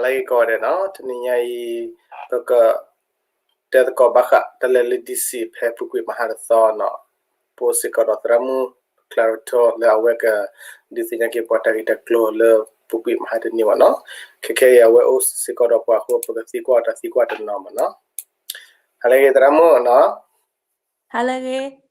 လၢကီၢ်ဒဲးနီၤ တနံၤညါအံၤ ပက တဲသကိးဘၣ်ဃးတၢ်လဲၤလၢ D C ဖဲပူၤကွံာ်မဟါတသီနီၤ, ပအိၣ်စ့ၢ်ကီးဒီးသရၣ်မုၣ် Clarato လၢအဝဲက ဒုးသ့ၣ်ညါက့ၤပှၤတၢ်ဂ့ၢ်တၢ်ကျိၤလၢပူၤကွံာ်မဟါတနံၤမ့ၢ်နီၤ, ခဲခဲအံၤအဝဲအိၣ်စ့ၢ်ကီးဒီးပှၤအဃိ ပကသံကွၢ်တၢ်သံကွၢ်တနီၤမ့ၢ်နီၤ. ဟါလၢအဂ့ၤသရၣ်မုၣ်နီၤ. ဟါလၢအဂ့ၤ.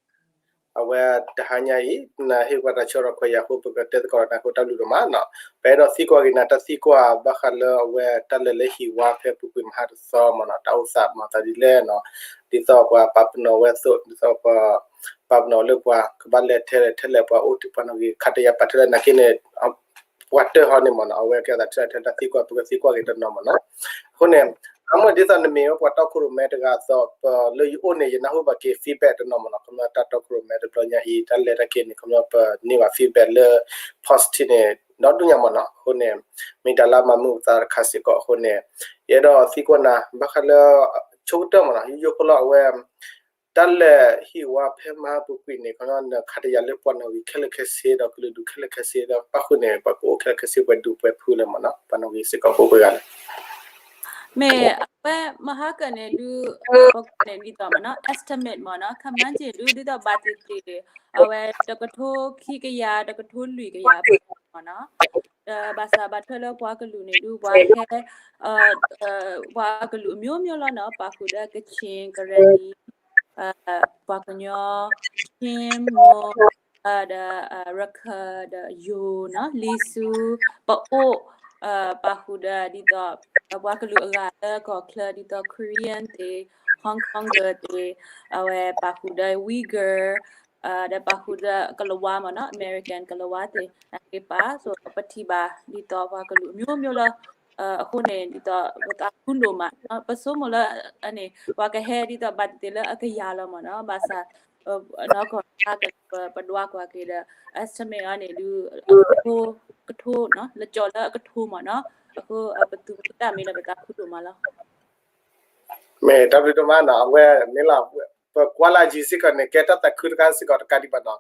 အဝဲတဟါညါအံၤ နဟ့ၣ်ပှၤတၢ်ဆၢထၢၣ်ခွဲးယာ်အဃိ ပကတဲသကိးနၤအဃိ တၢ်ဘျုးဒိၣ်မးနီၤ. ပအဲၣ်ဒိးသံကွၢ်က့ၤနၤတၢ်သံကွၢ်ဘၣ်ဃးလၢအဝဲတၢ်လဲၤလၢဟံၣ်ဝါဖဲပူၤကွံာ်မဟါတသီမ့ၢ်နီၤ, တၢ်အိၣ်သးမၤသးဒ်လဲၣ်နီၤ, ဒ်သိးပှၤပာ်ပနီၣ်ဝဲအသိး ဒ်သိးပှၤ ပာ်ပနီၣ်လၢပှၤကဘၣ်လဲၤထဲလဲၣ်ထဲလဲၣ် ပှၤအိၣ်တ့ၢ်ပှၤနီၣ်ဂံၢ်ခါတယာ်ပာ်ထဲလဲၣ်နာ်က့န့ၣ် ပှၤတၢၢ်ဟီန့ၣ်မ့ၢ်နီၤ, အဝဲကဲသးထဲထဲတၢ်သံကွၢ် ပကသံကွၢ်က့ၤတနီၤမ့ၢ်နီၤ. အဃိန့ၣ် အမ့ၢ်ဒ်သိးနမ့ၢ်ဝဲပှၤတီခိၣ်ရိၣ်မဲတဂၤအသိး ပလၢယအိၣ်န့ၣ် ယနၢ်ဟူဘၣ်က့ၤ feedback တနီၤမ့ၢ်နီၤ, ခီဖျိတၢ်တီခိၣ်ရိၣ်မဲတဘျီညါအံၤ တၢ်လဲၤတၢ်က့ၤန့ၣ် ခီဖျိပန့ၢ်ဘၣ် feedback လၢ positive န့ၣ် ဒီဒူၣ်ညါမ့ၢ်နီၤ. အဃိန့ၣ် မ့ၢ်တၢ်လၢအမၤမုာ်ပသးတခါစ့ၢ်ကီးအဃိန့ၣ် ယအဲၣ်ဒိးသံကွၢ်နၤ ဘၣ်ဃးလၢ ဆိကတၢၢ်မ့ၢ်နီၤ ယိယိဖိလီၤ အဝဲ တၢ်လဲၤဟံၣ်ဝါဖဲမဟါပူၤကွံာ်န့ၣ် ခီဖျိနခါတယာ်လၢပှၤနီၣ်ဂံၢ်ခဲလၢာ်ခဲဆ့ဒီးကလုာ်ဒူၣ်ခဲလၢာ်ခဲဆ့ဒီးပၣ်ဃုာ်န့ၣ် ပှၤကအိၣ်ခဲလၢာ်ခဲဆ့ ပှဲၤဒူၣ်ပှဲၤဖုလဲၣ်မ့ၢ်နီၤ, ပှၤနီၣ်ဂံၢ်စ့ၢ်ကီးအိၣ်ပှဲၤဂၤလဲၣ်. မ့ၢ်အဝဲမဟါကၢန့ၣ်ဒုး ပကန့ၣ်ဒ်သိးမ့ၢ်နီၤ estimate မ့ၢ်နီၤ ခမၢက့ၤဒုး ဒ်သိးဘၣ်သ့ၣ်သ့ၣ် အဝဲတကထိခံကယၤ တကထိလွံၢ်ကယၤမ့ၢ်နီၤ, ဒီးဘၣ်ဆၣ်ဘၣ်ထွဲလၢပှၤကလုာ်န့ၣ်ဒုး ပှၤဟဲ ပှၤကလုာ်အမျိုးမျိုးလီၤနီၤ, ပာ်ဃုာ်ဒီး ကချင် ကရၢနံၤ ပှၤကညီ Chin မွန် ဒီး ရခၢၣ် ဒီးယိၤနီၤ လံၤဆူ ပအိၣ် ပာ်ဃုာ်ဒီးဒ်သိး ပှၤကလုာ်အဂၤလၢကီၢ်ချၢဒ်သိး Korean သ့ၣ် Hong Konger သ့ၣ် အဝဲပာ်ဃုာ်ဒီး Uyghur ဒီးပာ်ဃုာ်ဒီးကလၤဝါမ့ၢ်နီၤ American ကလၤဝါသ့ၣ် နာ်က့ပာ် so ပထံၣ်ဘၣ်ဒ်သိးပှၤကလုာ်အမျိုးမျိုးလီၤ. အဃိန့ၣ် ဒ်သိးပသးခုဒိၣ်မး ပဆိကမိၣ်လၢ န့ၣ် ပှၤကဟဲဒ်သိးဘၣ်သ့ၣ်သ့ၣ်လၢအကယၤလီၤမ့ၢ်နီၤ, ဘၣ်ဆၣ် နီၢ်ကီၢ်တခါက ပဒွးကွၢ်က့ၤဒီး estimate အီၤန့ၣ်ဒုး အကထိ ကထိ လၢကၠီၤလၢအကထိမ့ၢ်နီၤ, အဃိ ပသူၣ်မံသးမံဒီးပသးခုဒိၣ်မးလီၤ. မ့ၢ်တၢ်ဘျုးဒိၣ်မးနီၤ, အဝဲမ့ၢ်လီၤ ပကွၢ်လၢအယံၤစ့ၢ်ကီးန့ၣ် ကဲတၢ်သးခုတခါစ့ၢ်ကီးတကးဒံးဘၣ်နီ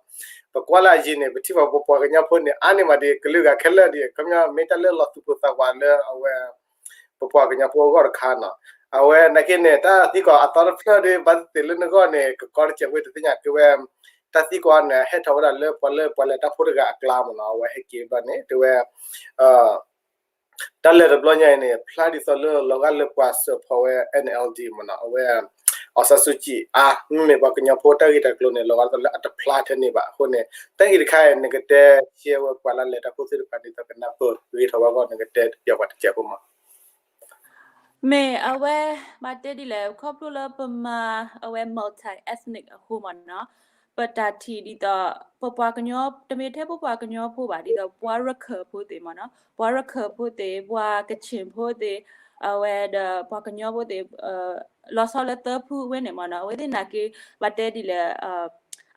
ၤ, ပကွၢ်လၢအယံၤန့ၣ် ပထံၣ်ဘၣ်ပပှၤကညီဖိန့ၣ် အါန့ၢ်မးဒံး ကလုာ်ဂၤခဲလၢာ်ဒံး ခီပညီမ့ၢ်တၢ်လၢလီၤသူၣ်ပိၢ်သးဝးလၢအဝဲ ပပှၤကညီဖိအဂီၢ်တခါနီၤ, အဝဲနာ်က့န့ၣ် တၢ်သံကွၢ်အသီတဖျၢၣ်ဒီး ဘၣ်သ့ၣ်သ့ၣ်လၢနဂီၢ်န့ၣ် ကကီတစဲးဝဲတသ့ၣ်ညါက့ၤဝဲ, တၢ်သံကွၢ်န့ၣ် ဟဲထီၣ်ဝဲဒၣ်လၢပှၤလၢပှၤလဲၤတၢ်ဖိတဂၤအကျါမ့ၢ်နီၤ, အဝဲဟဲက့ၤဘျီန့ၣ် တဲဝဲ တၢ်လဲၤတဘျီညါအံၤန့ၣ် ဖျါဒ်သိးလၢလီၤဂာ်လၢပှၤစၢဖီဝဲ N L D မ့ၢ်နီၤ, အဝဲ အောင်ဆန်းစုကြည် အါ မ့မ့ၢ်ပှၤကညီဖိတၢ်ဂ့ၢ်တၢ်ကျိၤန့ၣ် လီၤဂာ်ဒ်သိးလၢအတဖျါထဲန့ၣ်ဘၣ်အဃိန့ၣ် တၢ်ဂ့ၢ်တခါအံၤ နကတဲရှဲဝဲပှၤလၢလဲၤတၢ်ဖိသ့ၣ်တဖၣ်ဒ်သိးကနၢ်ပၢၢ်ဂ့ၤထီၣ်ဝဲအဂီၢ် နကတဲပျီပှၤတစဲးဖိမး. မ့ၢ်အဝဲ ဘၣ်တဲဒ်လဲၣ် ခီဖျိလၢပမၤအဝဲ multi ethnic အဃိမ့ၢ်နီၤ, ပတၢ်ထံၣ်ဒ်သိး ပပှၤကညီ တမ့ၢ်ထဲပပှၤကညီဖိဘၣ် ဒ်သိးပှၤရခၢၣ်ဖိသ့ၣ်မ့ၢ်နီၤ, ပှၤရခၢၣ်ဖိသ့ၣ် ပှၤကချ့ၣ်ဖိသ့ၣ် အဝဲဒီးပှၤကညီဖိသ့ၣ် လီၤဆီလၢသၢဖုဝဲန့ၣ်မ့ၢ်နီၤ, အဝဲသ့ၣ်နာ်က့ ဘၣ်တဲဒ်လဲၣ်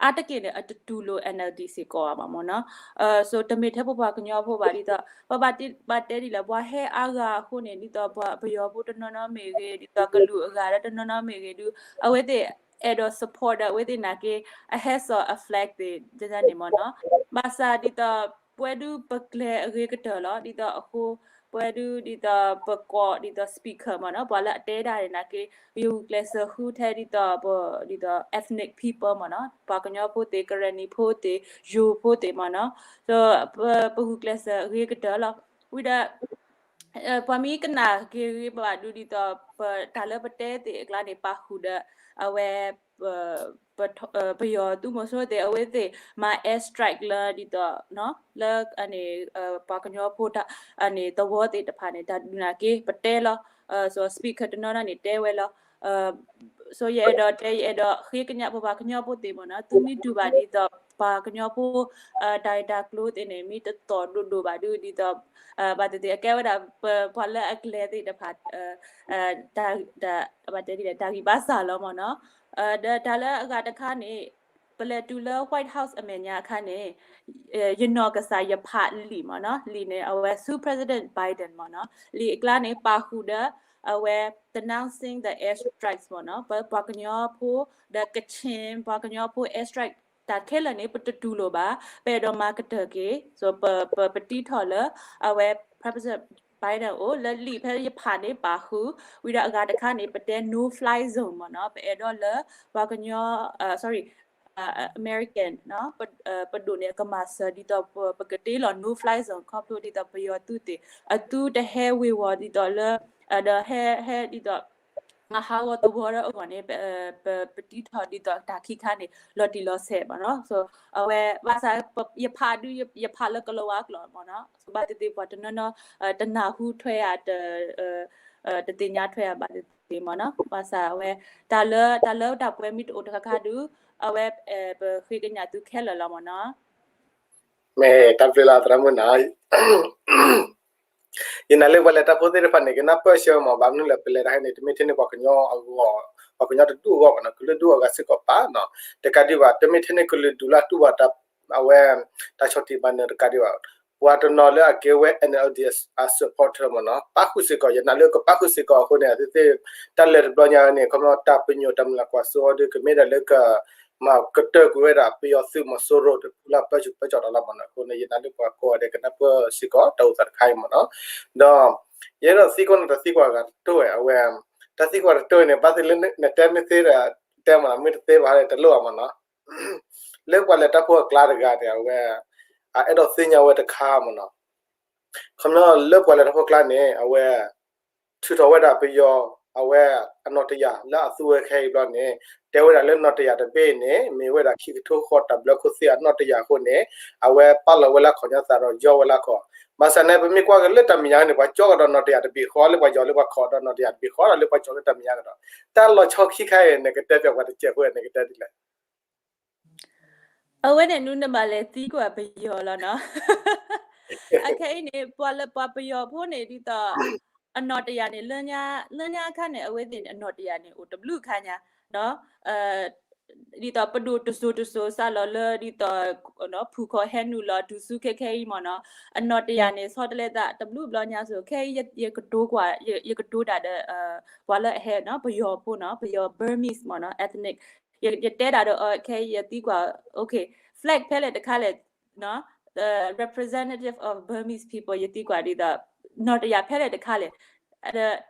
အါတက့ၢ်န့ၣ် အတတူၢ်လိာ် N L D စ့ၢ်ကီးဘၣ်မ့ၢ်နီၤ. So တမ့ၢ်ထဲပပှၤကညီဖိဘၣ်ဒ်သိး ပဘၣ်တဲဒ်လဲၣ် ပှၤဟဲအါဂၤအဃိန့ၣ် ဒ်သိးပှၤပယီၤဖိတနီၤနီၤမ့ၢ်ဂ့ၤ ဒ်သိးကလုာ်အဂၤလၢတနီၤနီၤမ့ၢ်ဂ့ၤဒုး အဝဲသ့ၣ်အဲၣ်ဒိး support ဒီးအဝဲသ့ၣ်နာ်က့ အဟဲစိာ်အ flag သ့ၣ်န့ၣ်မ့ၢ်နီၤ. ဘၣ်ဆၣ်ဒ်သိး ပဝဲဒုးပကျဲၤအဂ့ၤကတၢၢ်လီၤ ဒ်သိးအဃိ ပဝဲဒုးဒ်သိးပကိးဒ်သိး speaker မ့ၢ်နီၤ ပှၤလၢအတဲဒၣ်န့ၣ်နာ်က့ ယဂုာ်ကျဲးစၢးဃုထဲဒ်သိး ဒ်သိး ethnic people မ့ၢ်နီၤ ပှၤကညီဖိသ့ၣ် ကရၢနံၤဖိသ့ၣ် ယိၤဖိသ့ၣ်မ့ၢ်နီၤ ပဂုာ်ကျဲးစၢးအဂ့ၤကတၢၢ်လီၤ. ဝံၤဒီး ပှၤမ့ၢ်ကနၣ်က့ၤဂ့ၤဘၣ်ဒုးဒ်သိး တၢ်လၢပတဲသ့ၣ်အကျါန့ၣ် ပာ်ဃုာ်ဒီး အဝဲ ပယီၤသုးမီၤစိရိၤသ့ၣ် အဝဲသ့ၣ်မၤ air strike လၢဒ်သိး လၢ ပှၤကညီဖိ သဝီသ့ၣ်တဖၣ်န့ၣ် တၢ်ဒုးနာ်က့ ပတဲလီၤ. So speaker တနီၤနီၤန့ၣ်တဲဝဲလီၤ. So ယအဲၣ်ဒိးတဲ ယအဲၣ်ဒိးဃ့ကညးပပှၤကညီဖိသ့ၣ်မ့ၢ်နီၤ သုမ့ၢ်တူၢ်ဘၣ်ဒ်သိး ပှၤကညီဖိ တၢ်ဂ့ၢ်တၢ်ကျိၤသ့ၣ်န့ၣ် မ့ၢ်တသီၣ်ဒိၣ်ဒိၣ်ဘၣ်ဒုးဒ်သိး ဘၣ်သ့ၣ်သ့ၣ်အကဲဝဲဒၣ် ပှၤလၢအကျဲၤသ့ၣ်တဖၣ် ဘၣ်တဲဒ်လဲၣ် တၢ်ဂံၢ်ဘါစၢ်လီၤမ့ၢ်နီၤ. ဒီးတၢ်လၢအဂၤတခါန့ၣ် ပလဲၤတုၤလၢ White House အမဲာ်ညါအခါန့ၣ် ယနီၢ်ကစၢ်ယဖးလံာ်မ့ၢ်နီၤ လံာ်န့ၣ် အဝဲဆူ President Biden မ့ၢ်နီၤ လံာ်အကျါန့ၣ် ပာ်ဃုာ်ဒီး အဝဲ denouncing the airstrikes မ့ၢ်နီၤ ပပှၤကညီဖိ ဒီးကချ့ၣ် ပှၤကညီဖိ airstrike တၢ်ခဲလၢာ်န့ၣ် ပတတူၢ်လိာ်ဘၣ် ပအဲၣ်ဒိးမၤကတၢၢ်က့ၤ ပတံထီၣ်လၢ အဝဲ President Biden အိၣ်လၢလံာ်ဖဲယဖးန့ၣ်ပာ်ဃုာ် ဝံၤဒီးအဂၤတခါန့ၣ် ပတဲ no fly zone မ့ၢ်နီၤ, ပအဲၣ်ဒိးလၢ ပှၤကညီ sorry American နီၤ, ပဒိၣ်န့ၣ်အကမၤစၢၤဒ်သိး ပကတ့လီၤ no fly zone ခီဖျိဒ်သိးပယီၤသုးသ့ၣ် အသုတဟဲဝ့ၤဝီၤဒ်သိးလၢ ဒီးဟဲ ဟဲဒ်သိး မၤဟးဂီၤသဝီဒီးအဂီၢ်န့ၣ် ပတံထီၣ်ဒ်သိးတၢ်ခံခါန့ၣ် လီၤတံၢ်လီၤဆဲးမ့ၢ်နီၤ, so အဝဲ ဘၣ်ဆၣ် ယဖးဒုး ယဖးလၢကလီၤဝါကျိာ်မ့ၢ်နီၤ, so ဘၣ်သ့ၣ်သ့ၣ်ပှၤတနီၤနီၤ တနၢ်ဟူထွဲဧါ တသ့ၣ်ညါထွဲဧါ ဘၣ်သ့ၣ်သ့ၣ်မ့ၢ်နီၤ, ဘၣ်ဆၣ်အဝဲ တၢ်လၢ တၢ်လၢတၢ်ပှဲၤမ့ၢ်တအိၣ်တခါခါဒုး အဝဲ ပဃ့ကညးသုခဲလၢာ်လီၤမ့ၢ်နီၤ. မ့ၢ်တၢ်ဘျုးလီၤသရၣ်မုၣ်နီၤ, ယနာ်လၢပှၤလဲၤတၢ်ဖိသ့ၣ်တဖၣ်န့ၣ် ကနၢ်ပၢၢ်ဆၢမ့ၢ် ဘၣ်မနုၤလဲၣ် ပလဲၤတၢ်ဟဲန့ၣ် တမ့ၢ်ထဲန့ၣ်ပှၤကညီအဂီၢ်, ပှၤကညီတဒူၣ်အဂီၢ်ဘၣ်နီၤ, ကလုာ်ဒူၣ်အဂၤစ့ၢ်ကီးပာ်နီၤ, တကးဒံးဘၣ် တမ့ၢ်ထဲန့ၣ်ကလုာ်ဒူၣ်လၢအတူၢ်ဘၣ်တၢ် အဝဲ တၢ်ဆီၣ်တံၢ်မၤနၢၤတကးဒံးဘၣ်, ပှၤတနီၤလၢအကဲဝဲ NLD အ supporter မ့ၢ်နီၤ, ပာ်ဃုာ်စ့ၢ်ကီး ယနာ်လၢကပာ်ဃုာ်စ့ၢ်ကီးအဃိန့ၣ် အသ့ၣ်သ့ၣ် တၢ်လဲၤတဘျီညါန့ၣ် ခီဖျိတၢ်ပညိၣ်တၢ်မုၢ်လၢ်ကွၢ်စိအီၤဒုး ကမ့ၢ်ဒၣ်လၢက မၤကတၢၢ်ကွံာ်ဝဲဒၣ်ပယီၤသုးမီၤစိရိၤတဖုလၢအပၢဆူၣ်ပၢစိးတၢ်လီၤမ့ၢ်နီၤ, အဃိန့ၣ် ယနာ်လၢပှၤကိးဂၤဒဲးကနၢ်ပၢၢ်စ့ၢ်ကီးတၢ်အိၣ်သးတခါအံၤမ့ၢ်နီၤ, ဒီး ယအဲၣ်ဒိးသံကွၢ်န့ၣ် တၢ်သံကွၢ်အဂၤတတိၢ်ဝဲ အဝဲ တၢ်သံကွၢ်တတိၢ်န့ၣ် ဘၣ်သ့ၣ်လၢနတဲမ့ၢ်သ့ဒီး တဲမ့ၢ်နီၤ, မ့ၢ်တသ့ဘၣ်ဒီး တလိၣ်ဘၣ်မ့ၢ်နီၤ, လၢပှၤလဲၤတၢ်ဖိအကျါတဂၤန့ၣ် အဝဲ အအဲၣ်ဒိးသ့ၣ်ညါဝဲတခါမ့ၢ်နီၤ, ခီဖျိလၢပှၤလဲၤတၢ်ဖိအကျါန့ၣ် အဝဲ ထုးထီၣ်ဝဲဒၣ်ပယီၤ အဝဲအနီၣ်တယာ်လၢအသူဝဲခဲအံၤဘျီန့ၣ် တဲဝဲဒၣ်လၢနီၣ်တယာ်တဘ့ၣ်န့ၣ် မ့ၢ်ဝဲဒၣ်ခံကထိဃီတၢ်ဘျၢခိၣ်သ့ၣ်အနီၣ်တယာ်အဃိန့ၣ် အဝဲပာ်လီၤဝဲလၢအခီၣ်ညီသးဒီးယီဝဲလၢအခီၣ်, ဘၣ်ဆၣ်န့ၣ် ပမ့ၢ်ကွၢ်က့ၤလၢတၢ်မဲာ်ညါန့ၣ် ပှၤကၠီကဒီးနီၣ်တယာ်တဘ့ၣ်ဃီ လၢပှၤယီၤလၢပှၤခီၣ်ဒီးနီၣ်တယာ်တဘ့ၣ်ဃီဒီးလၢပှၤကၠီလၢတၢ်မဲာ်ညါကဒီး တၢ်လီၤဆီခံခါအံၤ နကတဲပျးပှၤတစဲးဖိ နကတဲဒ်လဲၣ်. အဝဲန့ၣ်နုၤနဘၣ်လဲၤသံကွၢ်ပယီၤလီၤနီၤ, အခဲအံၤန့ၣ် ပှၤလၢပှၤပယီၤဖိန့ၣ် ဒ်သိး အနီၣ်တယာ်န့ၣ် လၢညါအခါန့ၣ် အဝဲသ့ၣ်န့ၣ် အနီၣ်တယာ်န့ၣ် အိၣ်တဘျုးခါညါ ဒ်သိးပဒိၣ်တစိၤတစိၤစးလီၤလၢ ဒ်သိး ဖုၣ်ခီၣ်ဟဲနုာ်လီၤတုၤဆူခဲခဲအံၤမ့ၢ်နီၤ, အနီၣ်တယာ်န့ၣ် ဆီတလဲသးတဘျုးဘျီညါစိၤ ခဲအံၤယကတိၤကွၢ် ယကတိၤတၢ်ဒီး ပှၤလၢအဟဲနီၤ ပယီၤဖိနီၤ ပယီၤ Burmese မ့ၢ်နီၤ ethnic ယတဲတၢ်ဒီး ခဲအံၤယသံကွၢ် okay flag ဖဲလဲၣ်တခါလဲၣ် representative of Burmese people ယသံကွၢ်ဒ်သိး နီၣ်တယာ်ဖဲလဲၣ်တခါလဲၣ်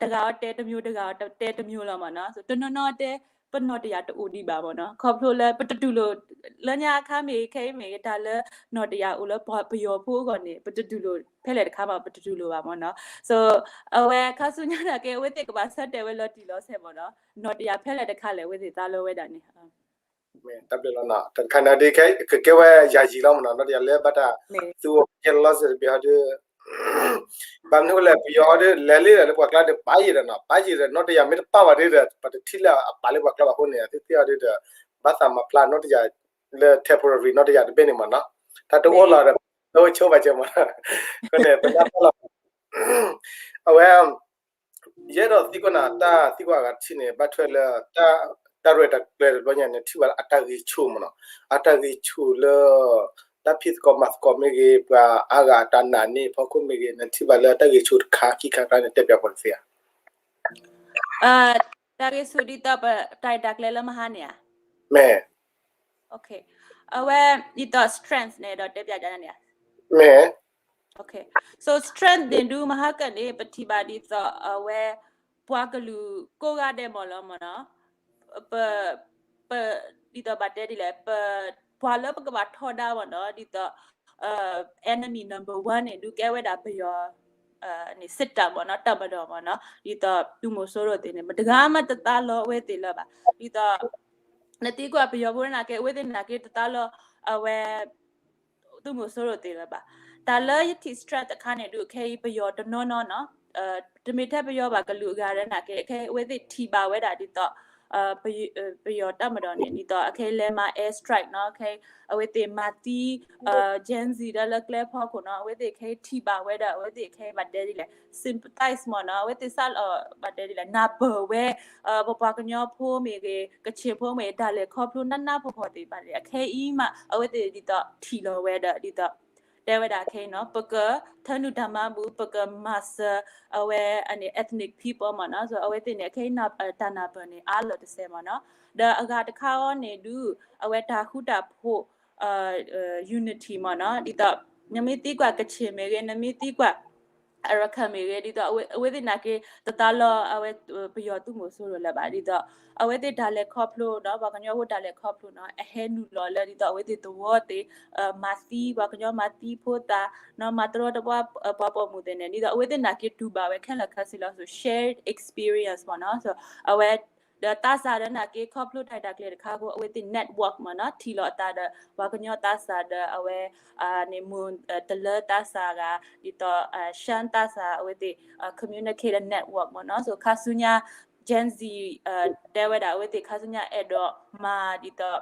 တဂၤအီၤတဲတမျိုး တဂၤအီၤတဲတမျိုးလီၤမ့ၢ်နီၤ, တနီၤနီၤတဲ ပနီၣ်တယာ်တအိၣ်ဒံးဘၣ်မ့ၢ်နီၤ, ခီဖျိလၢပတတူၢ်လိာ် လၢညါအခါမ့ၢ်ဂ့ၤ ခဲအံၤမ့ၢ်ဂ့ၤ တၢ်လၢနီၣ်တယာ်အိၣ်လၢပယီၤဖိအဂီၢ်န့ၣ် ပတတူၢ်လိာ် ဖဲလဲၣ်တခါမး ပတတူၢ်လိာ်ဘၣ်မ့ၢ်နီၤ, so အဝဲခါဆူညါန့ၣ်က့ အဝဲသ့ၣ်ကဘၣ်ဆၢတဲာ်ဝဲလီၤတံၢ်လီၤဆဲးမ့ၢ်နီၤ, နီၣ်တယာ်ဖဲလဲၣ်တခါလဲၣ် အဝဲသ့ၣ်သးလီဝဲဒၣ်န့ၣ် တၢ်ဘျုးလီၤနီၤ, တခါန့ၣ်ဒ်ခဲ ကကဲဝဲယၤယံၤလီၤမ့ၢ်နီၤ, နီၣ်တယာ်လၢဘၣ်တၢ် သူအိၣ်ကဲလီၤစ့ၢ်တဘ့ၣ်ဟီဒုး ဘၣ်မနုၤလဲၣ် ပယီၤဟီဒုး လဲၤလံဒီးလၢပှၤကျါဒီး ပာ်ယံၤဒီးနီၤ, ပာ်ယံၤဒီး နီၣ်တယာ်မ့ၢ်တပာ်ဘၣ်ဒုးဒီး ပတထံၣ်လၢအပာ်လၢပှၤကျါဘၣ်အဃိန့ၣ် သ့ၣ်သ့ၣ်ဟီဒုးဒီး ဘၣ်သးမၤဖျါနီၣ်တယာ်လၢ temporary နီၣ်တယာ်တဘ့ၣ်န့ၣ်မ့ၢ်နီၤ, တၢ်တအိၣ်လီၤဒီး တအိၣ်ဆိဘၣ်ကဲမ့ၢ်နီၤ, အဃိန့ၣ် ပနၢ်ပၢၢ်လီၤ အဝဲ ယအဲၣ်ဒိးသံကွၢ်နၤ တၢ်သံကွၢ်အဂၤတထံၣ်န့ၣ် ဘၣ်ထွဲလၢ တၢ်ရဲၣ်တၢ်ကျဲၤတဘျီညါ နထံၣ်ဘၣ်လၢအတၢ်ဂံၢ်ဆူၣ်မ့ၢ်နီၤ, အတၢ်ဂံၢ်ဆူၣ်လၢ တၢ်ဖံးသကိးမၤသကိးမ့ၢ်ဂ့ၤ ပှၤအါဂၤအတၢ်နာ်န့ၢ်အဖီခိၣ်မ့ၢ်ဂ့ၤ နထံၣ်ဘၣ်လၢတၢ်ဂံၢ်ဆူၣ်တခါခံခါတခါန့ၣ် တဲပျးပှၤတသ့ဧါ. တၢ်ဂံၢ်ဆူၣ်ဒ်သိးပတၢ်ရဲၣ်တၢ်ကျဲၤလၢမဟါန့ၣ်ဧါ. မ့ၢ် အဝဲဒ်သိး strength န့ၣ်ဒီးတဲပျးန့ၣ်ဧါ. မ့ၢ် so strength န့ၣ်ဒုးမဟါကၢန့ၣ် ပထံၣ်ဘၣ်ဒ်သိးအဝဲ ပှၤကလုာ်ကိးဂၤဒဲးမ့ၢ်လီၤမ့ၢ်နီၤ, ပ ပ ဒ်သိးဘၣ်တဲဒ်လဲၣ် ပ ပှၤလၢပကဘၣ်ထီဒါမ့ၢ်နီၤ ဒ်သိး enemy number one န့ၣ် ဒုးကဲဝဲဒၣ်ပယီၤ န့ၣ် စစ်တပ် မ့ၢ်နီၤ တပ်မတော် မ့ၢ်နီၤ ဒ်သိးသုးမီၤစိရိၤသ့ၣ်န့ၣ် မတဂၤမးတသးလီဝဲသ့ၣ်လၢၤဘၣ် ဒ်သိး နသံကွၢ်ပယီၤဖိန့ၣ်က့ အဝဲသ့ၣ်န့ၣ်က့ တသးလီ အဝဲ သုးမီၤစိရိၤသ့ၣ်လၢၤဘၣ်. တၢ်လၢယထံၣ် strength တခါန့ၣ်ဒုး ခဲအံၤပယီၤတနီၤနီၤနီၤ တမ့ၢ်ထဲပယီၤဘၣ် ကလုာ်အဂၤဒဲးန့ၣ်က့ ခဲအံၤအဝဲသ့ၣ်ထံၣ်ဘၣ်ဝဲဒၣ်ဒ်သိး ပယီၤတပ်မတော် န့ၣ် ဒ်သိးအခဲအံၤလဲၤမၤ air strike နီၤ ခဲအံၤ အဝဲသ့ၣ်မၤသံ Gen Z ဒၣ်လၢကျဲဖီခိၣ်နီၤ အဝဲသ့ၣ်ခဲအံၤထံၣ်ဘၣ်ဝဲဒၣ် အဝဲသ့ၣ်ခဲအံၤဘၣ်တဲဒ်လဲၣ် sympathize မ့ၢ်နီၤ အဝဲသ့ၣ်စးလီၤ ဘၣ်တဲဒ်လဲၣ် နၢ်ပၢၢ်ဝဲ ပပှၤကညီဖိမ့ၢ်ဂ့ၤ ကချ့ၣ်ဖိမ့ၢ်ဂ့ၤ တၢ်လဲၤခီဖျိနးနးဖှီၣ်ဖှီၣ်သ့ၣ်တဖၣ်န့ၣ် အခဲအံၤမး အဝဲသ့ၣ်ဒ်သိးထံၣ်လီၤဝဲဒၣ်ဒ်သိး တဲဝဲဒၣ်ခဲအံၤနီၤ ပကထၢနုာ်တၢ်မၤဘူၣ် ပကမၤစၢၤ အဝဲအန့ၣ် ethnic people မ့ၢ်နီၤ so အဝဲသ့ၣ်န့ၣ် အခဲအံၤတၢ်နၢ်ပၢၢ်န့ၣ် အါလီၤတစဲးမ့ၢ်နီၤ ဒီးအဂၤတခါအံၤန့ၣ်ဒုး အဝဲတၢ်ဃူတၢ်ဖိး unity မ့ၢ်နီၤ ဒ်သိး နမ့ၢ်သံကွၢ်ကချ့ၣ်မ့ၢ်ဂ့ၤ နမ့ၢ်သံကွၢ် Arakan မ့ၢ်ဂ့ၤ ဒ်သိးအဝဲသ့ၣ်နာ်က့ တသးလီၤအဝဲ ပယီၤသုးမီၤစိရိၤလၢၤဘၣ် ဒ်သိး အဝဲသ့ၣ်တၢ်လဲၤခီဖျိနီၤ ပှၤကညီအိၣ်တၢ်လဲၤခီဖျိနီၤ အဟဲနုာ်လီၤလၢဒ်သိးအဝဲသ့ၣ်သဝီသ့ၣ် မၤသံ ပှၤကညီမၤသံဖိသၣ်နီၤ မၤတရီတပါ ပှၤပိာ်မုၣ်သ့ၣ်န့ၣ် ဒ်သိးအဝဲသ့ၣ်နာ်က့တူၢ်ဘၣ်ဝဲခဲလၢာ်ခဲဆ့လီၤ so shared experience မ့ၢ်နီၤ so အဝဲ ဒီးသးစၢ်ဒီးနာ်က့ခီဖျိတၢ်ရဲၣ်တၢ်ကျဲၤတခါအဃိ အဝဲသ့ၣ် network မ့ၢ်နီၤ ထံၣ်လီၤအသးဒီး ပှၤကညီသးစၢ်ဒီးအဝဲ န့ၣ်မ့ၢ် တလၢသးစၢ်ဂၤ ဒ်သိး ရှမ်းသးစၢ် အဝဲသ့ၣ် communicate network မ့ၢ်နီၤ so ခါဆူညါ Gen Z တဲဝဲဒၣ် အဝဲသ့ၣ်ခါဆူညါအဲၣ်ဒိးမၤဒ်သိး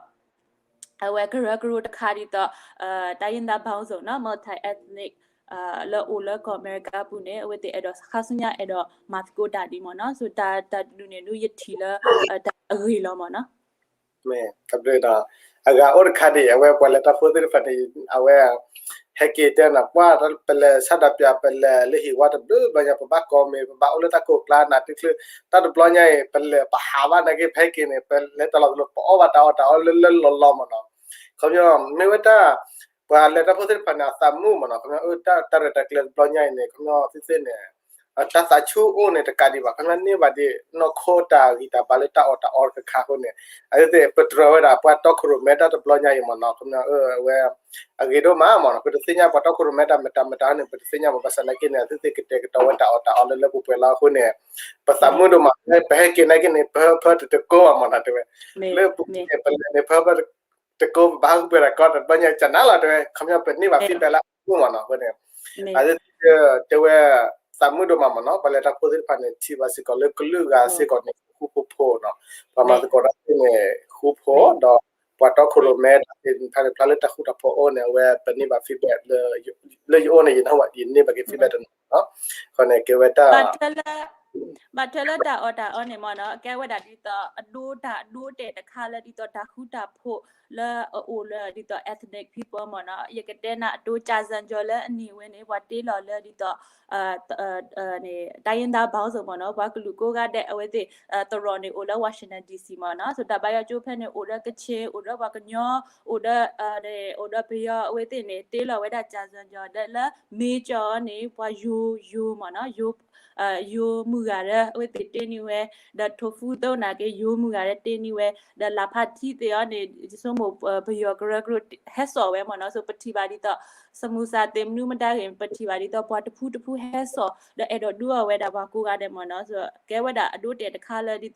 အဝဲကရၢကရိတခါဒ်သိး တိုင်းရင်းသားပေါင်းစုံနီၤ multi ethnic လၢအိၣ်လၢကီၢ်အမဲရကၤပူၤန့ၣ် အဝဲသ့ၣ်အဲၣ်ဒိးခါဆူညါအဲၣ်ဒိးမၤသကိးတၢ်ဒ်မ့ၢ်နီၤ so တၢ်တၢ်ဒုးန့ၣ်ဒုး ယထံၣ်လၢ တၢ်အဂ့ၤလီၤမ့ၢ်နီၤ မ့ၢ်တဘျီဒီး အဂၤအိၣ်တခါဒံး အဝဲပှၤလဲၤတၢ်ဖိသ့ၣ်တဖၣ်န့ၣ် အဝဲ ဟဲက့ၤတဲနၤ ပှၤပလဲၤဆန္ဒပြ ပလဲၤလၢဟံၣ်ဝါတဘျုးဘျီညါ ပဘၣ်ကိးမံၤ ပဘၣ်အိၣ်လၢတၢ်ကိးကျါနၤတချုး တၢ်တဘျီညါအံၤ ပလဲၤပဟးဘၣ်နာ်က့ ပဟဲက့ၤန့ၣ် ပလဲၤတၢ်လီၢ်တလီၢ် ပအီၣ်ဘၣ်တၢ်အီၣ်တၢ်အီလၢလၢလီၢ်လီၢ်မ့ၢ်နီၤ ခီပညီ မ့ၢ်ဝဲတၢ် ပှၤလဲၤတၢ်ဖိသ့ၣ်တဖၣ်န့ၣ် အသးမုာ်မ့ၢ်နီၤ ခီပညီ အၢ တၢ်ရဲၣ်တၢ်ကျဲၤတဘျီညါအံၤန့ၣ် ခီပညီသုသ့ၣ်န့ၣ် တၢ်သးဆူၣ်အိၣ်န့ၣ်တကးဒံးဘၣ် ခီပညီန့ၢ်ဘၣ်ဒ် နီၢ်ခိတၢ်ဂံၢ်တၢ်ဘါလၢတၢ်အီၣ်တၢ်အီတခါအဃိန့ၣ် အဝဲသ့ၣ်ပတြၢၤဝဲဒၣ် ပှၤတီခိၣ်ရိၣ်မဲတၢ်တဘျီညါအံၤမ့ၢ်နီၤ ခီပညီ အဝဲ အဂ့ၤဒိၣ်မးမ့ၢ်နီၤ ပတသ့ၣ်ညါပှၤတီခိၣ်ရိၣ်မဲတၢ်မတၤမတၤန့ၣ် ပတသ့ၣ်ညါဘၣ် ဘၣ်ဆၣ်နာ်က့န့ၣ် အဝဲသ့ၣ်ကတဲာ်ကတီၤဝဲတၢ်အီၣ်တၢ်အီလၢလၢပှဲၤပှဲၤလီၤအဃိန့ၣ် ပသးမုာ်ဒိၣ်မး ပဟဲက့ၤနာ်က့န့ၣ် ပဟၢဖၢတတကိးဘၣ်မ့ၢ်နီၤ တဲဝဲ လၢပူၤန့ၣ် ပလဲၤန့ၣ် ပဟၢဖၢ တကိးပဘၣ်ဟးပှဲၤတၢ်ကီတဘျီညါကနၤလီၤ တဲဝဲ ခီပညီပန့ၢ်ဘၣ် feedback လၢအပူၤမ့ၢ်နီၤ အဃိန့ၣ် အဝဲသ့ၣ်တဲဝဲ သးမုာ်ဒိၣ်မးမ့ၢ်နီၤ ပှၤလဲၤတၢ်ဖိသ့ၣ်တဖၣ်န့ၣ် ထံၣ်ဘၣ်စ့ၢ်ကီးလၢကလုာ်ဂၤစ့ၢ်ကီးန့ၣ် ဃူဖိးဖိးနီၤ ပှၤမၤသကိးတၢ်သ့ၣ်န့ၣ် ဃူဖိး ဒီးပှၤတီခိၣ်ရိၣ်မဲတၢ်သ့ၣ်တဖၣ်န့ၣ် ဖျါလၢတၢ်ဃူတၢ်ဖိးအိၣ်န့ၣ် အဝဲပန့ၢ်ဘၣ် feedback လၢ လၢယအိၣ်န့ၣ် ယနၢ်ဟူဘၣ် ယန့ၢ်ဘၣ်က့ၤ feedback တနီၤနီၤ အဃိန့ၣ် ကဲဝဲတၢ် ဘၣ်ထွဲလၢတၢ်အီၣ်တၢ်အီန့ၣ်မ့ၢ်နီၤ ကဲဝဲဒၣ်ဒ်သိး အဒိတၢ်အဒိတဲာ်တခါလၢဒ်သိးတၢ်ဃူတၢ်ဖိး လၢအအိၣ်လၢဒ်သိး ethnic people မ့ၢ်နီၤ ယကတဲနၤအဒိ ကြာဇံကျော် လၢအနံၣ်ဝဲန့ၣ် ပှၤတ့လီၤလၢဒ်သိး တိုင်းရင်းသားပေါင်းစုံမ့ၢ်နီၤ ပှၤကလုာ်ကိးဂၤဒဲး အဝဲသ့ၣ် သရိာ်န့ၣ် အိၣ်လၢ Washington D C မ့ၢ်နီၤ so တၢ်ဘါယွၤကၠိဖဲန့ၣ် အိၣ်ဒီးကခ့ၣ် အိၣ်ဒီးပှၤကညီ အိၣ်ဒီး အိၣ်ဒီးပယီၤ အဝဲသ့ၣ်န့ၣ် တ့လီၤဝဲဒၣ် ကြာဇံကျော် ဒီးလၢ မ့ၢ်ကၠီန့ၣ် ပှၤယိၤ ယိၤမ့ၢ်နီၤ ယိၤ ယိၤမုၢ်ဂၤဒီး အဝဲသ့ၣ်တ့န့ၢ်ဝဲ ဒီးထိၣ်ဖူသိနာ်က့ ယိၤမုၢ်ဂၤဒီးတ့န့ၢ်ဝဲ ဒီးလၢ်ဖးထံသ့ၣ်အီၤန့ၣ် ယဆိကမိၣ် ပယီၤကရၢကရိ ဟဲစိာ်ဝဲမ့ၢ်နီၤ so ပထံၣ်ဘၣ်ဒ်သိး စမူစၢ်သ့ၣ်မနုၤမတၤဂ့ၤ ပထံၣ်ဘၣ်ဒ်သိး ပှၤတဖုတဖုဟဲစိာ် ဒီးအဲၣ်ဒိးဒုးအီၣ်ဝဲဒၣ်ပှၤကိးဂၤဒဲးမ့ၢ်နီၤ so ကဲဝဲဒၣ်အဒိတဲာ်တခါလၢဒ်သိး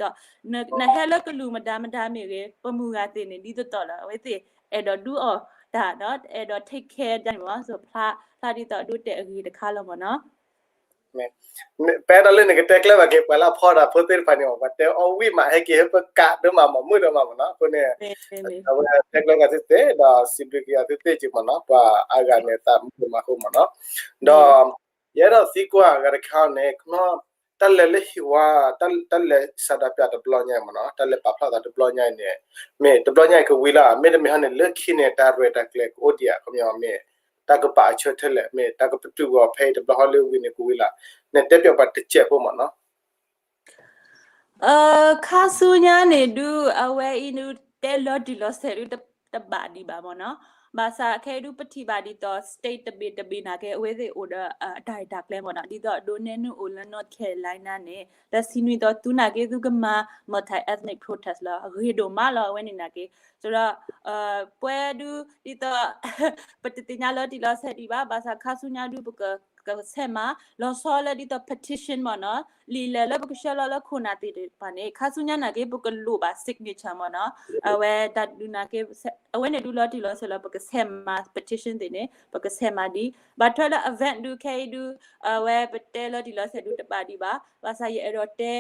နဟဲလၢကလုာ်မတၤမတၤမ့ၢ်ဂ့ၤ ပမုၢ်ဂၤသ့ၣ်န့ၣ် ဒ်သိးသိးလီၤ အဝဲသ့ၣ်အဲၣ်ဒိးဒုးအီၣ်တၢ်ဒီး အဲၣ်ဒိး take care ဒ်န့ၣ်မ့ၢ် so ဖျါ ဖျါဒ်သိးအဒိတဲာ်အဂ့ၤတခါလီၤမ့ၢ်နီၤ ပအဲၣ်ဒိးလၢနကတဲကျဲဘၣ်က့ၤ ပှၤလၢအဖီတၢ်ဖိသ့ၣ်တဖၣ်န့ၣ်မ့ၢ် ပှၤတဲအီၣ်ဝံၣ်မး ဟဲက့ၤဟဲပကးဒိၣ်မး မ့ၢ်မုာ်ဒိၣ်မးမ့ၢ်နီၤ အဃိန့ၣ် အဝဲတဲကျဲဂၤသ့ၣ်သ့ၣ် ဒီးစံးဘျုးက့ၤဂၤသ့ၣ်သ့ၣ်က့ၤမ့ၢ်နီၤ ပှၤအါဂၤန့ၣ် သးမုာ်ဒိၣ်မးအဃိမ့ၢ်နီၤ ဒီး ယအဲၣ်ဒိးသံကွၢ်ဂၤတခါန့ၣ် ခီ တၢ်လဲၤလၢဟံၣ်ဝါ တၢ်လဲၤလၢဆန္ဒပြတဘျီညါအံၤမ့ၢ်နီၤ တၢ်လဲၤပာ်ဖျါသးတဘျီညါအံၤန့ၣ် မ့ၢ်တဘျီညါအံၤကဝံၤလီၤ မ့တမ့ၢ်ဟီန့ၣ် လၢခံန့ၣ် တၢ်ရဲၣ်တၢ်ကျဲၤကအိၣ်ဒံးဧါ ခီပညီမ့ၢ် တၢ်ကပာ်အဆၢထဲလဲၣ် မ့ၢ်တၢ်ကပတုာ်ဂီၤဖဲအံၤတဘျီဟီလၢဝံၤန့ၣ်ကဝံၤလီၤ နတဲပျီပှၤတစဲးဖိမ့ၢ်နီၤ ခါဆူညါန့ၣ်ဒုး အဝဲအံၤဒုး တဲလီၤတံၢ်လီၤဆဲးဒုး တဘၣ်ဒံးဘၣ်မ့ၢ်နီၤ ဘၣ်ဆၣ်ခဲအံၤဒုး ပထံၣ်ဘၣ်ဒ်သိး state တဘ့ၣ်တဘ့ၣ်နာ်က့ အဝဲသ့ၣ်အိၣ်ဒီး တၢ်ရဲၣ်တၢ်ကျဲၤမ့ၢ်နီၤ ဒ်သိးဒိးနဲနုာ်အိၣ်လၢ North Carolina န့ၣ် ဒီးစံးနွံသီသုနာ်က့ သုကမၤ multi ethnic protest လီၤ အဂ့ၤဒိၣ်မးလီၤ အဝဲန့ၣ်နာ်က့ ဆိုတော့ ပဝဲဒုး ဒ်သိး ပတသ့ၣ်ညါလီၤတံၢ်လီၤဆဲးဒံးဘၣ် ဘၣ်ဆၣ်ခါဆူညါဒုး ပက ကဆဲးမၤ လီၤဆီလၢဒ်သိး petition မ့ၢ်နီၤ လံာ်လဲၢ်လၢပကဆှၢလီၤလၢခိၣ်နၢ်သ့ၣ်တဖၣ်န့ၣ် ခါဆူညါနာ်က့ ပကလိၣ်ဘၣ် signature မ့ၢ်နီၤ အဝဲတၢ်ဒုးနာ်က့ အဝဲန့ၣ်ဒုးလီၤတံၢ်လီၤဆဲးလီၤ ပကဆဲးမၤ petition သ့ၣ်န့ၣ် ပကဆဲးမၤဒံး ဘၣ်ထွဲလၢ event ဒုးခဲအံၤဒုး အဝဲပတဲလီၤတံၢ်လီၤဆဲးဒုးတဘၣ်ဒံးဘၣ် ဘၣ်ဆၣ်ယအဲၣ်ဒိးတဲ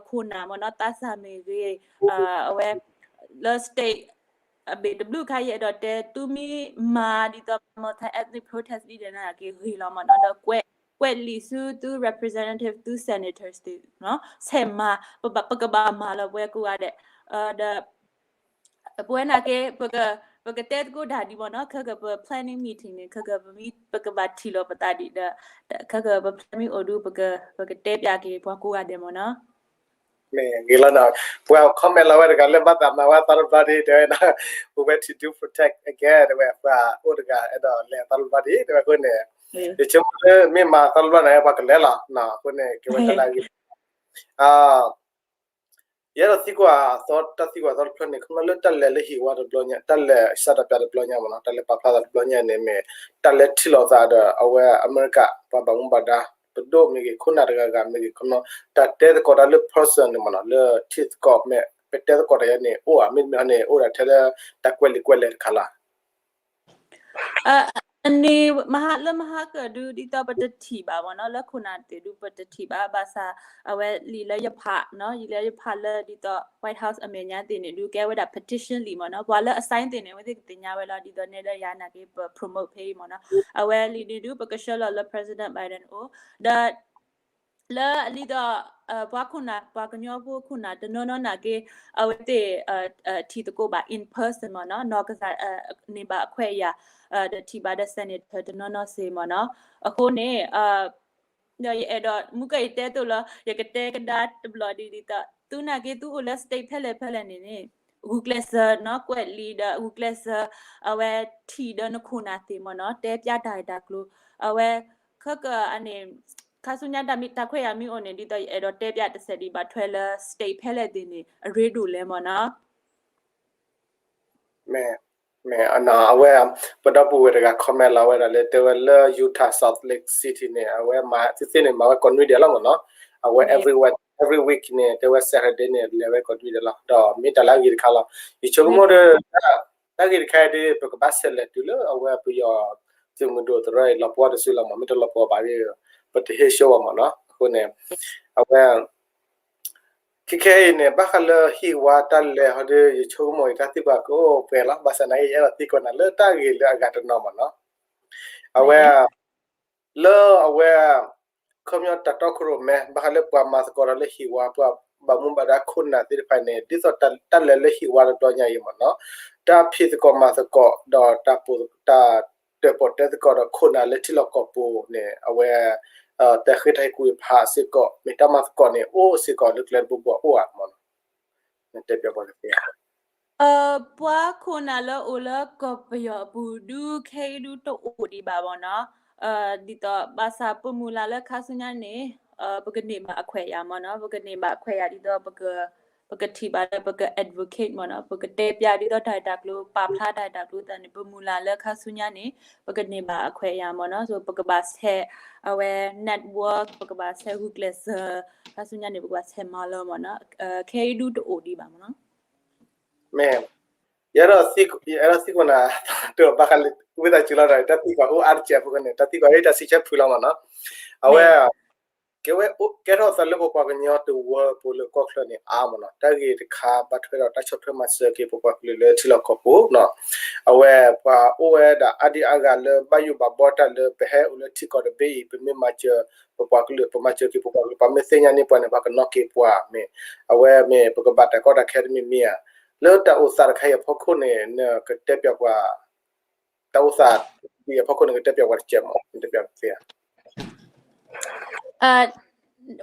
ခိၣ်နၢ်မ့ၢ်နီၤ သးစၢ်မ့ၢ်ဂ့ၤ အဝဲ လၢ state အဘ့ၣ်တဘျုးခါ ယအဲၣ်ဒိးတဲ သုမ့ၢ်မၤဒ်သိး multi ethnic protest ဒ်လဲၣ်န့ၣ်က့ၤဂ့ၤလီၤမ့ၢ်နီၤ ဒီးကွဲး ကွဲးလံာ်ဆူသု representative သု senators သ့ၣ် ဆဲးမၤ ပကဘၣ်မၤလီၤပှဲၤကိးဂၤဒဲး ဒီး ပဝဲနာ်က့ ပကတဲသကိးတၢ်ဒ်မ့ၢ်နီၤ ခဲကပ planning meeting န့ၣ် ခဲကပမ့ၢ် ပကဘၣ်ထံၣ်လိာ်ပသးဒံးဒီး ခဲကပ plan မ့ၢ်အိၣ်ဒုး ပကတဲပျးက့ၤပှၤကိးဂၤဒဲးမ့ၢ်နီၤ မ့ၢ်ဂ့ၤလီၤနီၤ ပှၤ comment လီၤဝဲတဂၤလၢဘၣ်သးမၤဝဲသီတဘျီဒ်တဲဝဲနီၤ ပဝဲ to do protect again တဲဝဲ ပှၤအိၣ်တဂၤအဲၣ်ဒိးလဲၤသီတဘျီဒ်တဲဝဲအဃိန့ၣ် ယဆိကမိၣ်လၢမ့ၢ်မၤသီတဘျီန့ၣ် ပှၤကလဲၤလီၤ, အဃိန့ၣ် ကဲဝဲတၢ်လၢအဂ့ၤ ယအဲၣ်ဒိးသံကွၢ်အသီ တၢ်သံကွၢ်အသီတဖျၢၣ်န့ၣ် ခီဖျိလၢတၢ်လဲၤလၢဟံၣ်ဝါတဘျီညါ တၢ်လဲၤစးတပျးတဘျီညါမ့ၢ်နီၤ တၢ်လဲၤပာ်ဖျါသးတဘျီညါန့ၣ်မ့ၢ် တၢ်လဲၤထံၣ်လိာ်သးဒီးအဝဲအမဲရကၤ ပှၤဘၣ်မူဘၣ်ဒါ ပဒိၣ်မ့ၢ်ဂ့ၤ ခိၣ်နၢ်တဂၤဂၤမ့ၢ်ဂ့ၤ ခီဖျိ တၢ်တဲသကိးတၢ်လၢ person န့ၣ်မ့ၢ်နီၤ လၢထံသကိးမ့ၢ် ပတဲသကိးတၢ်ယါန့ၣ် အိၣ်ဧါ မ့တမ့ၢ်န့ၣ် အိၣ်ဒၣ်ထဲလၢတၢ်ကွဲးလံာ်ကွဲးလဲၢ်တခါလီၤ အန့ၣ် မဟါလၢမဟါကၢၣ်ဒု ဒ်သိးပတထံၣ်ဘၣ်မ့ၢ်နီၤ လၢခိၣ်နၢ်သ့ၣ်ဒု ပတထံၣ်ဘၣ် ဘၣ်ဆၣ် အဝဲလံာ်လၢယဖးနီၤ လံာ်လၢယဖးလၢဒ်သိး White House အမဲာ်ညါသ့ၣ်န့ၣ်ဒု ကဲဝဲဒၣ် petition လံာ်မ့ၢ်နီၤ ပှၤလၢအ sign သ့ၣ်န့ၣ် အဝဲသ့ၣ်ကသ့ၣ်ညါဝဲလီၤ ဒ်သိးနဲဒၣ်ယၤနာ်က့ ပ promote ဖဲအံၤမ့ၢ်နီၤ အဝဲလံာ်န့ၣ်ဒု ပကဆှၢလီၤလၢ President Biden အိၣ် ဒီး လၢဒ်သိး ပှၤခိၣ်နၢ် ပှၤကညီဖိခိၣ်နၢ်တနီၤနီၤနာ်က့ အဝဲသ့ၣ် ထံၣ်သကိးဘၣ် in person မ့ၢ်နီၤ နီၢ်ကစၢ် န့ၢ်ဘၣ်အခွဲးအယာ် ဒီးထံၣ်ဘၣ်ဒီး senator တနီၤနီၤစ့ၢ်မ့ၢ်နီၤ အဃိန့ၣ် ဒီးယအဲၣ်ဒိး မူကယတဲသိးလီၤ ယကတဲကဒါတဘျီဒ်ဒ်သိး သုနာ်က့သုအိၣ်လၢ state ဖဲလဲၣ်ဖဲလဲၣ်န့ၣ်န့ၣ် ဂုာ်ကျဲးစၢးနီၤ ကွဲးလံာ်ဒီး ဂုာ်ကျဲးစၢး အဝဲထံၣ်ဒီးနခိၣ်နၢ်သ့ၣ်မ့ၢ်နီၤ တဲပျးတၢ်ဂ့ၢ်တၢ်ကျိၤ အဝဲ ခဲကၢ်အန့ၣ် ခါဆူညါတၢ်မ့ၢ်တၢ်ခွဲးယာ်မ့ၢ်အိၣ်န့ၣ် ဒ်သိးယအဲၣ်ဒိးတဲပျးတစဲးဒံးဘၣ်ထွဲလၢ state ဖဲလဲၣ်သ့ၣ်န့ၣ် အရ့ဒိၣ်လဲၣ်မ့ၢ်နီၤ မ့ၢ် မ့ၢ်အဝဲ ပဒီပုၢ်ဝဲၢ်တဂၤ comment လီၤဝဲဒၣ်လၢတဲဝဲလၢ Utah Salt Lake City န့ၣ် အဝဲမၤသ့သ့န့ၣ် မၤဝဲကိးနွံဒဲးလီၤမ့ၢ်နီၤ အဝဲ every week န့ၣ် တဲဝဲ Saturday န့ၣ် လဲၤဝဲကိးနွံဒဲးလီၤ ဒီးမ့ၢ်တၢ်လၢအဂ့ၤတခါလီၤ ယဆိကမိၣ်ဒီး တၢ်ဂ့ၢ်တခါအံၤဒ် ပကဘၣ်ဆဲးလဲၤတုၤလၢအဝဲပယီၤသုးမုၢ်ဒိၣ်သရၣ်အံၤ လီၤပှီၢ်တစုလီၤမ့ၢ် မ့ၢ်တလီၤပှီၢ်ဘၣ်ဒီး ပတဟ့ၣ်ဆှၢအီၤမ့ၢ်နီၤ အဃိန့ၣ် အဝဲ ခဲခဲအံၤန့ၣ် ဘၣ်ဃးလၢဟံၣ်ဝါတၢ်လဲၤဟီဒီး ယဆိကမိၣ်အံၤ တၢ်သံကွၢ်ကအိၣ်ပှဲၤလီၤ ဘၣ်ဆၣ်နာ်က့ ယအဲၣ်ဒိးသံကွၢ်နၤလၢတၢ်ဂ့ၢ်လၢအဂၤတနီၤမ့ၢ်နီၤ အဝဲ လၢအဝဲ ခီပညီတၢ်တီခိၣ်ရိၣ်မဲ ဘၣ်ဃးလၢပှၤမၤသကိးဒီးလၢဟံၣ်ဝါ ပှၤဘၣ်မူဘၣ်ဒါခိၣ်နၢ်သ့ၣ်တဖၣ်န့ၣ် ဒ်သိးတၢ်လဲၤလၢဟံၣ်ဝါတဘျီညါအံၤမ့ၢ်နီၤ တၢ်ဖံးသကိးမၤသကိးဒီးတၢ် တၢ်တၢၣ်ပီၣ်တဲသကိးဒီးခိၣ်နၢ်လၢထံလီၢ်ကီၢ်ပူၤန့ၣ် အဝဲ တၢ်ဃ့တၢ်ဟ့ၣ်ကူၣ်ဟ့ၣ်ဖးစ့ၢ်ကီး မ့ၢ်တၢ်မၤသကိးန့ၣ် အိၣ်စ့ၢ်ကီးလၢကျဲတဘိဘိအိၣ်ဧါမ့ၢ်နီၤ နတဲပျးပှၤကသ့ဧါ ပှၤခိၣ်နၢ်လၢအိၣ်လၢကီၢ်ပယီၤအပူၤဒုး ခဲအံၤဒုးတအိၣ်ဒံးဘၣ်မ့ၢ်နီၤ ဒ်သိးဘၣ်ဆၣ်ပမုၢ်လၢ်လၢခါဆူညါန့ၣ် ပကန့ၢ်ဘၣ်အခွဲးယာ်မ့ၢ်နီၤ ပကန့ၢ်ဘၣ်အခွဲးယာ်ဒ်သိး ပကထံၣ်ဘၣ်လၢပက advocate မ့ၢ်နီၤ ပကတဲပျးဒ်သိးတၢ်ဂ့ၢ်တၢ်ကျိၤ ပာ်ဖျါတၢ်ဂ့ၢ်တၢ်ကျိၤသတးန့ၣ် ပမုၢ်လၢ်လၢခါဆူညါန့ၣ် ပကန့ၢ်ဘၣ်အခွဲးယာ်မ့ၢ်နီၤ so ပကဘၣ်ဆဲး အဝဲ network ပကဘၣ်ဆဲးဂုာ်ကျဲးစၢး ခါဆူညါန့ၣ် ပကဘၣ်ဆဲးမၤလၢမ့ၢ်နီၤ ခဲအံၤဒုးတအိၣ်ဒံးဘၣ်မ့ၢ်နီၤ မ့ၢ် ယအဲၣ်ဒိးသံကွၢ်နၤ တဘၣ်ဃးလၢ ဝံသးစူၤလီၤဒီး တၢ်သံကွၢ်အိၣ်အါတစဲးအဖီခိၣ်န့ၣ် တၢ်သံကွၢ်အံၤတၢ်စံးဆၢဖုလီၤမ့ၢ်နီၤ အဝဲ ကဲဝဲ ကဲထီၣ်သးလၢပပှၤကညီတဝၢပူၤလၢကီၢ်ချၢန့ၣ်အါမ့ၢ်နီၤ တၢ်ဂ့ၢ်တခါဘၣ်ထွဲဒီးတၢ်ဆီၣ်ထွဲမၤစၢၤက့ၤပပှၤကလုာ်လၢထံလီၢ်ကီၢ်ပူၤနီၤ အဝဲပှၤအိၣ်ဝဲဒၣ်အါဒံအါဂၤလၢဘၣ်ယိၣ်ဘၣ်ဘီတၢ်လၢပဟဲအိၣ်လၢထံကီၢ်တဘ့ၣ်အံၤ ပမ့ၢ်မၤစၢၤ ပပှၤကလုာ် ပမၤစၢၤက့ၤပပှၤကလုာ် ပှၤမ့ၢ်သ့ၣ်ညါန့ၢ်ပှၤန့ၣ် ပှၤကနီၣ်က့ၤပှၤမ့ၢ် အဝဲမ့ၢ်ပကဘၣ်တၢ်ကီတၢ်ခဲတမံၤမံၤဧါ လၢတၢ်အိၣ်သးတခါအံၤအဖီခိၣ်န့ၣ် နကတဲပျးပှၤ တၢ်အိၣ်သးဒ်အံၤအဖီခိၣ်န့ၣ် ကတဲပျးပှၤတစဲးမ့ၢ် နတဲပျးပသ့ဧါ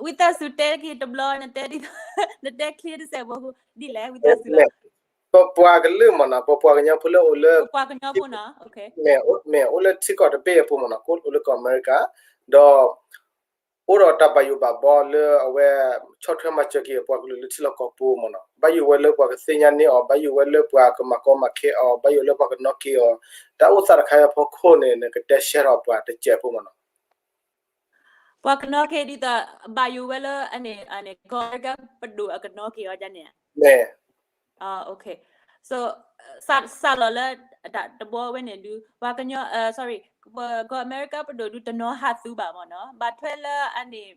ဝံသးစူၤတဲက့ၤတဘျီ နတဲဒ် နတဲ clear တစဲးဖိ ဒ်လဲၣ် ဝံသးစူၤလီၤ ပပှၤကလုာ်မ့ၢ်နီၤ ပပှၤကညီဖိလၢအိၣ်လၢ ပပှၤကညီဖိနီၤ မ့ၢ်အိၣ်လၢထံကီၢ်တဘ့ၣ်အပူၤမ့ၢ်နီၤ ကအိၣ်လၢကီၢ်အမဲရကၤ ဒီး အိၣ်ဒီးတၢ်ဘၣ်ယိၣ်ဘၣ်ဘီလၢအဝဲ ဆီၣ်ထွဲမၤစၢၤက့ၤအပှၤကလုာ်လၢထံလီၢ်ကီၢ်ပူၤမ့ၢ်နီၤ ဘၣ်ယိၣ်ဝဲလၢပှၤကသ့ၣ်ညါန့ၢ်အီၤ ဘၣ်ယိၣ်ဝဲလၢပှၤကမၤကီမၤခဲအီၤ ဘၣ်ယိၣ်လၢပှၤကနီၣ်က့ၤအီၤ တၢ်အိၣ်သးတခါအံၤအဖီခိၣ်န့ၣ် နကတဲရှဲထီၣ်ပှၤတစဲးဖိမ့ၢ်နီၤ ပှၤကနီၣ်က့ၤဒ်သိး ဘၣ်ယိၣ်ဝဲလၢအန့ၣ် ကီၢ်အမဲရကၤပဒိၣ်အကနီၣ်က့ၤအီၤဒ်န့ၣ် မ့ၢ် so စးလီၤလၢ တဘီဝဲန့ၣ်ဒုး ပှၤကညီ sorry ကီၢ်အမဲရကၤပဒိၣ်ဒုးတနီၤဟးသူဘၣ်မ့ၢ်နီၤ ဘၣ်ထွဲလၢအန့ၣ်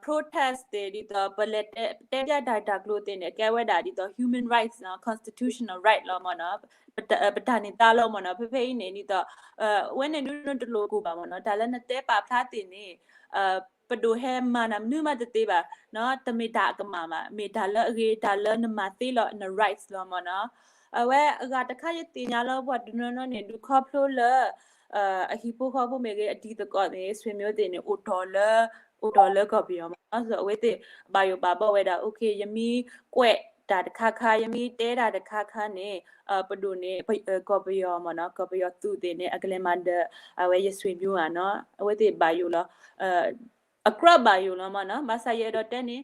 protest သ့ၣ်ဒ်သိး ပလဲၤတဲပျးတၢ်တၢ်ကျိၤသ့ၣ်န့ၣ် ကဲဝဲဒၣ်ဒ်သိး human rights နီၤ constitutional right လီၤမ့ၢ်နီၤ ပတၢ်န့ၢ်သါလီၤမ့ၢ်နီၤ ဖဲဖဲအံၤန့ၣ်ဒ်သိး ဝဲန့ၣ်ဒုးနတလိၣ်ကူၣ်ဘၣ်မ့ၢ်နီၤ တၢ်လၢနတဲပာ်ဖျါသ့ၣ်န့ၣ် ပဒိၣ်ဟဲမၤနၤမနုၤမးတသ့ဘၣ် တမ့ၢ်တၢ်အကမၣ်ဘၣ် မ့ၢ်တၢ်လၢအဂ့ၤ တၢ်လၢနမၤသ့လီၤ န rights လီၤမ့ၢ်နီၤ အဝဲအဂၤတခါယသ့ၣ်ညါလၢပှၤတနီၤနီၤန့ၣ် ဒုးခီဖျိလၢ အဟံၣ်ဖိဃီဖိမ့ၢ်ဂ့ၤ အတံၤသကိးမ့ၢ်ဂ့ၤ ဆွေမျိုးသ့ၣ်န့ၣ် အိၣ်တီၢ်လၢ အိၣ်တီၢ်လၢကီၢ်ပယီၤမ့ၢ်နီၤ အဝဲသ့ၣ် ဘၣ်ယိၣ်ဘၣ်ဘီဝဲဒၣ် okay ယမ့ၢ်ကွဲး တၢ်တခါခါ ယမ့ၢ်တဲတၢ်တခါခါန့ၣ် ပဒိၣ်န့ၣ် ကီၢ်ပယီၤမ့ၢ်နီၤ, ကီၢ်ပယီၤသုးသ့ၣ်န့ၣ် အကလဲၤမၤဒီး အဝဲယဆွေမျိုးဧါနီၤ, အဝဲသ့ၣ်ဘၣ်ယိၣ်လီၤ. အကြၢးဘၣ်ယိၣ်လီၤမ့ၢ်နီၤ, ဘၣ်ဆၣ်ယအဲၣ်ဒိးတဲန့ၣ်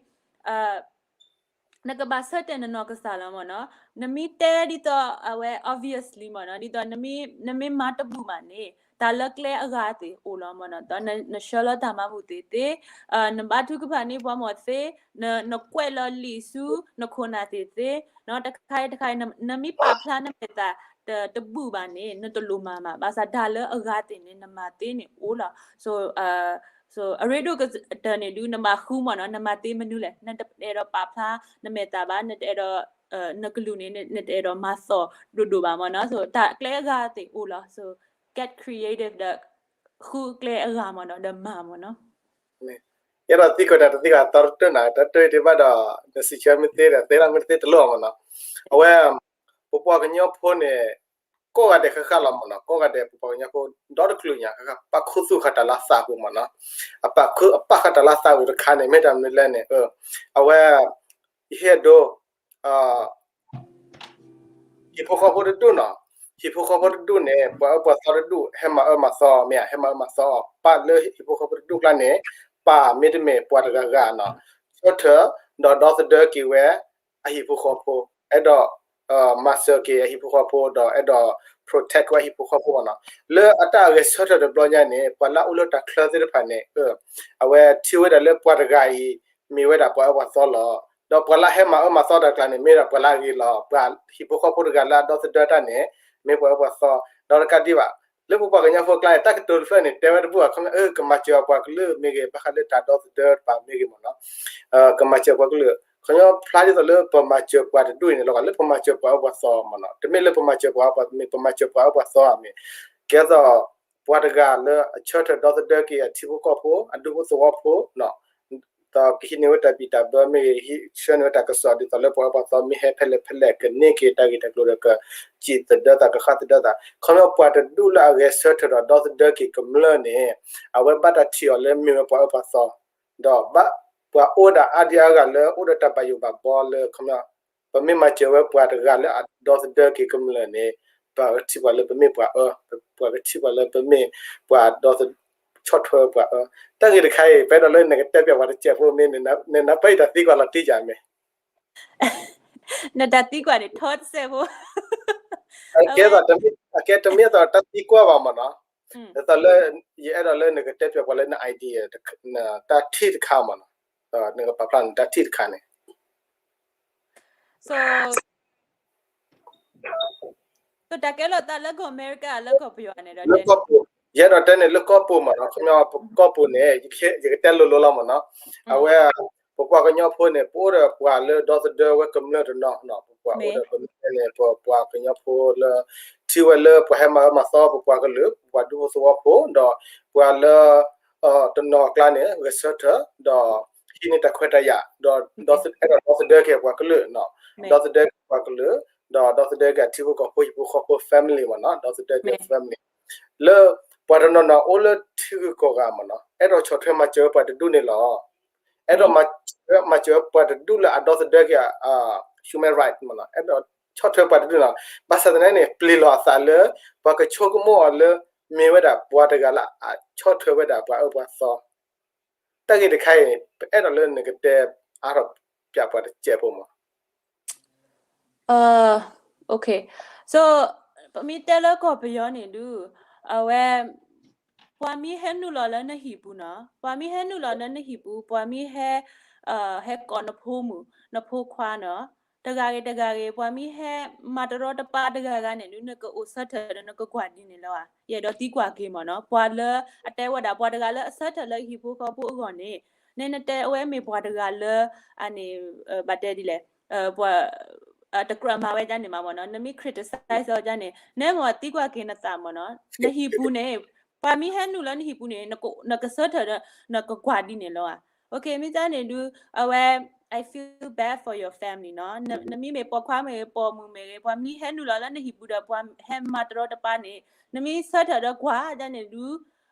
နကဘၣ်ဆၢတဲာ်နနီၢ်ကစၢ်လီၤမ့ၢ်နီၤ, နမ့ၢ်တဲဒ်သိးအဝဲ obviously မ့ၢ်နီၤ, ဒ်သိး နမ့ၢ်မၤတဘူၣ်ဘၣ်န့ၣ် တၢ်လၢကျဲအဂၤသ့ၣ်အိၣ်လီၤမ့ၢ်နီၤ, ဒီးနဆှၢလီၤတၢ်မၤဘူၣ်သ့ၣ်သ့, နဘါထုကဖၣ်န့ၢ်ပှၤမီၢ်သ့, နကွဲးလီၤလံာ်ဆူ နခိၣ်နၢ်သ့ၣ်သ့, တခါအံၤတခါအံၤ နမ့ၢ်ပာ်ဖျါနမဲာ်သၣ်တဘူၣ်ဘၣ်န့ၣ် နတလိၣ်မၤမး, ဘၣ်ဆၣ်တၢ်လၢအဂၤသ့ၣ်န့ၣ် နမၤသ့န့ၣ်အိၣ်လီၤ. So အရ့ဒိၣ်ကတၢၢ်န့ၣ်ဒုး နမၤဃုမ့ၢ်နီၤ, နမၤသ့မနုၤလဲၣ်, နတအဲၣ်ဒိးပာ်ဖျါနမဲာ်သၣ်ဘၣ်, နတအဲၣ်ဒိး နကလုၢ်န့ၣ် နတအဲၣ်ဒိးမၤသီၣ်ဒိၣ်ဒိၣ်ဘၣ်မ့ၢ်နီၤ, so တၢ်ကျဲအဂၤသ့ၣ်အိၣ်လီၤ. So get creative ဒီး ဃုကျဲအဂၤမ့ၢ်နီၤ, ဒီးမၤမ့ၢ်နီၤ. ယအဲၣ်ဒိးသံကွၢ်တၢ်တသံကွၢ်သီတတၢၢ်နၤ, တၢ်တၢၢ်တဘၣ်ဒီး နစံးဆၢမ့ၢ်သ့ဒီး သ့လီၤမ့ၢ်တသ့တလိၣ်မ့ၢ်နီၤ. အဝဲ ပပှၤကညီဖိန့ၣ် ကိးဂၤဒဲးဃၣ်ဃၣ်လီၤမ့ၢ်နီၤ, ကိးဂၤဒဲးပပှၤကညီဖိ ဒီတကလုာ်ညါဃၣ်ဃၣ် ပာ်ခူသူၣ်ဃာ်တၢ်လၢသးပူၤမ့ၢ်နီၤ, အပာ်ခူ အပာ်ဃာ်တၢ်လၢသးပူၤတခါန့ၣ် မ့ၢ်တၢ်မနုၤလဲၣ်န့ၣ် အဝဲ ယဟ့ၣ်ဒိ ဟံၣ်ဖိဃီဖိတဒူၣ်နီၤ, ဟံၣ်ဖိဃီဖိတဒူၣ်န့ၣ် ပှၤအၢပှၤသီတဒူၣ် ဟဲမၤအၢမၤသီမ့ၢ်ဧါ, ဟဲမၤအၢမၤသီအီၤ, ပာ်လၢဟံၣ်ဖိဃီဖိတဒူၣ်ကျါန့ၣ် ပာ်မ့တမ့ၢ်ပှၤတဂၤဂၤနီၤ, ဆၢထၢၣ် ဒီးဒီသဒၢက့ၤဝဲ အဟံၣ်ဖိဃီဖိ, အဲၣ်ဒိး မၤစၢၤက့ၤအဟံၣ်ဖိဃီဖိ ဒီးအဲၣ်ဒိး protect ဝဲအဟံၣ်ဖိဃီဖိမ့ၢ်နီၤ. လၢအတၢ်အဂဲၤဆၢထၢၣ်တဘျီညါန့ၣ် ပှၤလၢအအိၣ်လၢတၢ်ချၢသ့ၣ်တဖၣ်န့ၣ် အဝဲထံၣ်ဝဲဒၣ်လၢပှၤတဂၤအံၤ မ့ၢ်ဝဲဒၣ်ပှၤအၢပှၤသီလီၤ. ဒီးပှၤလၢအဟဲမၤအၢမၤသီတၢ်ကျါန့ၣ် မ့ၢ်ဒၣ်ပှၤလၢအဂ့ၤလီၤ. ပှၤဟံၣ်ဖိဃီဖိတဂၤလၢအဒီသဒၢတၢ်န့ၣ် မ့ၢ်ပှၤအၢပှၤသီ, ဒီးတကးဒံးဘၣ် လၢပပှၤကညီဖိအကျါန့ၣ် တၢ်ကတိၤတဖျၢၣ်န့ၣ် တဲဝဲတဘူၣ်ဘၣ်, ခီ ကမၤစၢၤပှၤကလုာ်မ့ၢ်ဂ့ၤ, ဘၣ်ဃးလၢတၢ်ဒီသဒၢတပၤမ့ၢ်ဂ့ၤမ့ၢ်နီၤ, ကမၤစၢၤပှၤကလုာ်, ခီဖျိလၢသိးလၢပမၤစၢၤပှၤတဒူၣ်အံၤန့ၣ်လီၤ, လၢပမၤစၢၤပှၤအၢပှၤသီမ့ၢ်နီၤ, တမ့ၢ်လၢပမၤစၢၤပှၤအၢပှၤသီ, မ့ၢ်ပမၤစၢၤပှၤအၢပှၤသီဧါ, မ့ၢ်ကဲသိး ပှၤတဂၤလၢအဆၢထၢၣ်ဒီသဒၢက့ၤအထံဖိကီၢ်ဖိ အဒူဖိသဝီဖိ ဒီးကဟံးန့ၢ်ဝဲတၢ်ဘံၣ်တၢ်ဘၢမ့ၢ်ဂ့ၤ, ဟံးဆှၢန့ၢ်ဝဲတၢ်ကစီၣ်ဒ်သိးလၢပှၤအၢပှၤသီမ့ၢ်ဟဲဖဲလဲၣ်ဖဲလဲၣ် ကန့ၢ်က့ၤတၢ်ဂ့ၢ်တၢ်ကျိၤဒီး ကစံၣ်သဒၢသး ကဃၣ်သဒၢသး, ခီဖျိပှၤတဒူၣ်လၢအဂဲၤဆၢထၢၣ်ဒီးဒီသဒၢက့ၤကမျၢၢ်န့ၣ် အဝဲဘၣ်တၢ်ထံၣ်အီၤလၢမ့ၢ်ဝဲပှၤအၢပှၤသီ, ဒီးဘၣ်ပှၤအိၣ်ဝဲဒၣ်အါဒံအါဂၤလၢအိၣ်ဒီးတၢ်ဘၣ်ယိၣ်ဘၣ်ဘီလၢ ခီဖျိ ပမ့ၢ်မၤစၢၤဝဲပှၤတဂၤလၢအဒီသဒၢက့ၤကမျၢၢ်န့ၣ် ပှၤကထံၣ်ပှၤလၢပမ့ၢ်ပှၤအၢ, ပှၤကထံၣ်ပှၤလၢပမ့ၢ်ပှၤဒီသ ဆီၣ်ထွဲပှၤအၢ, တၢ်ဂ့ၢ်တခါအံၤ ပအဲၣ်ဒိးလၢနကတဲပျးပှၤတစဲးဖိမ့ၢ် နနၢ်ပၢၢ်ယတၢ်သံကွၢ်လီၤတံၢ်ယၤမ့ၢ် နတၢ်သံကွၢ်န့ၣ် ထီတစဲးဖိ, အကဲသိး အကဲတမ့ၢ်သိးတၢ်သံကွၢ်ဘၣ်မ့ၢ်နီၤ, ဒ်သိးလၢ ယအဲၣ်ဒိးလၢနကတဲပျးပှၤလၢန idea တၢ်ထံၣ်တခါမ့ၢ်နီၤ, နကပာ်ဖျါနတၢ်ထံၣ်တခါန့ၣ် တၢ်ကဲလိာ်သးလၢကီၢ်အမဲရကၤ လၢကီၢ်ပယီၤန့ၣ်ဒီး လၢကီၢ်ပူၤ, ယအဲၣ်ဒိးတဲန့ၣ်လၢကီၢ်ပူၤမ့ၢ်နီၤ, ခီပညီ ကီၢ်ပူၤန့ၣ် ယကတဲလိၤလိၤလီၤမ့ၢ်နီၤ, အဝဲ ပပှၤကညီဖိန့ၣ် ပအိၣ်ဒီးပှၤလၢဒီသဒၢဝဲကမျၢၢ်တနီၤ, ပပှၤအိၣ်ဒီးပမ့ၢ်န့ၣ် ပပှၤကညီဖိလၢ ထံၣ်ဝဲလၢပှၤဟဲမၤအၢမၤသီပပှၤကလုာ်, ပှၤဒူဖိသဝီဖိ, ဒီးပှၤလၢ တနီၤအကျါန့ၣ် ဂဲၤဆၢထၢၣ် ဒီးဟံးန့ၢ်တၢ်ခွဲးတၢ်ယာ်, ဒီးအဲၣ်ဒိးဒီသဒၢက့ၤပှၤကလုာ်, ဒီသဒၢက့ၤပှၤကလုာ်, ဒီးဒီသဒၢက့ၤအထံဖိကီၢ်ဖိ ဟံၣ်ဖိဃီဖိ family မ့ၢ်နီၤ, ဒီသဒၢက့ၤ family လၢ ပှၤတနီၤနီၤအိၣ်လၢထံဂုၤကီၢ်ဂၤမ့ၢ်နီၤ, အဲၣ်ဒိးဆီၣ်ထွဲမၤစၢၤဝဲပှၤတဒူၣ်န့ၣ်လီၤ. အဲၣ်ဒိးမၤစၢၤဝဲပှၤတဒူၣ်လၢအဒီသဒၢက့ၤ human right မ့ၢ်နီၤ, အဲၣ်ဒိးဆီၣ်ထွဲပှၤတဒူၣ်နီၤ, ဘၣ်ဆၣ်သနာ်န့ၣ် ပျံၤလီၤအသးလၢ ပှၤကဆိကမိၣ်အီၤလၢ မ့ၢ်ဝဲဒၣ်ပှၤတဂၤလၢအဆီၣ်ထွဲဝဲဒၣ်ပှၤအၢပှၤသီ တၢ်ဂ့ၢ်တခါအံၤ ပအဲၣ်ဒိးလၢနကတဲအါထီၣ်ပျးပှၤတစဲးဖိမး. ပမ့ၢ်တဲလၢကီၢ်ပယီၤန့ၣ်ဒုး အဝဲ ပှၤမ့ၢ်ဟဲနုာ်လီၤလၢနဟံၣ်ပူၤနီၤ, ပှၤမ့ၢ်ဟဲနုာ်လီၤလၢနဟံၣ်ပူၤနီၤ, ပှၤမ့ၢ်ဟဲ ဟဲကိးနဖိမုၣ် နဖိခွါနီၤ, တဂၤဂ့ၤတဂၤဂ့ၤ ပှၤမ့ၢ်ဟဲမၤတရီတပါတဂၤဂၤန့ၣ်ဒုး နကအိၣ်ဆၢထၢၣ်ဒီးနကကွၢ်ဒ်န့ၣ်လီၤဧါ. ယအဲၣ်ဒိးသံကွၢ်က့ၤမးနီၤ, ပှၤလၢအတဲဝဲဒၣ် ပှၤတဂၤလၢအဆၢထၢၣ်လၢဟံၣ်ဖိဃီဖိအဂီၢ်န့ၣ်, နနတဲအဝဲမ့ၢ်ပှၤတဂၤလၢ အန့ၣ် ဘၣ်တဲဒ်လဲၣ်, ပှၤ တကြၢးမၤဝဲဒ်န့ၣ်မးမးနီၤ, နမ့ၢ် criticize အီၤဒ်န့ၣ် နမ့ၢ်သံကွၢ်က့ၤနသးမးနီၤ, နဟံၣ်ပူၤန့ၣ် ပှၤမ့ၢ်ဟဲနုာ်လီၤနဟံၣ်ပူၤန့ၣ် နကဆၢထၢၣ်ဒီး နကကွၢ်ဒ်န့ၣ်လီၤဧါ. မ့ၢ်ဒ်န့ၣ်ဒုး အဝဲ I feel bad for your family နီၤ, နမ့မ့ၢ်ပိာ်ခွါမ့ၢ်ဂ့ၤ ပိာ်မုၣ်မ့ၢ်ဂ့ၤ ပှၤမ့ၢ်ဟဲနုာ်လီၤလၢနဟံၣ်ပူၤဒီး ပှၤဟဲမၤတရီတပါန့ၣ် နမ့ၢ်ဆၢထၢၣ်ဒီးကွၢ်ဒ်န့ၣ်ဒုး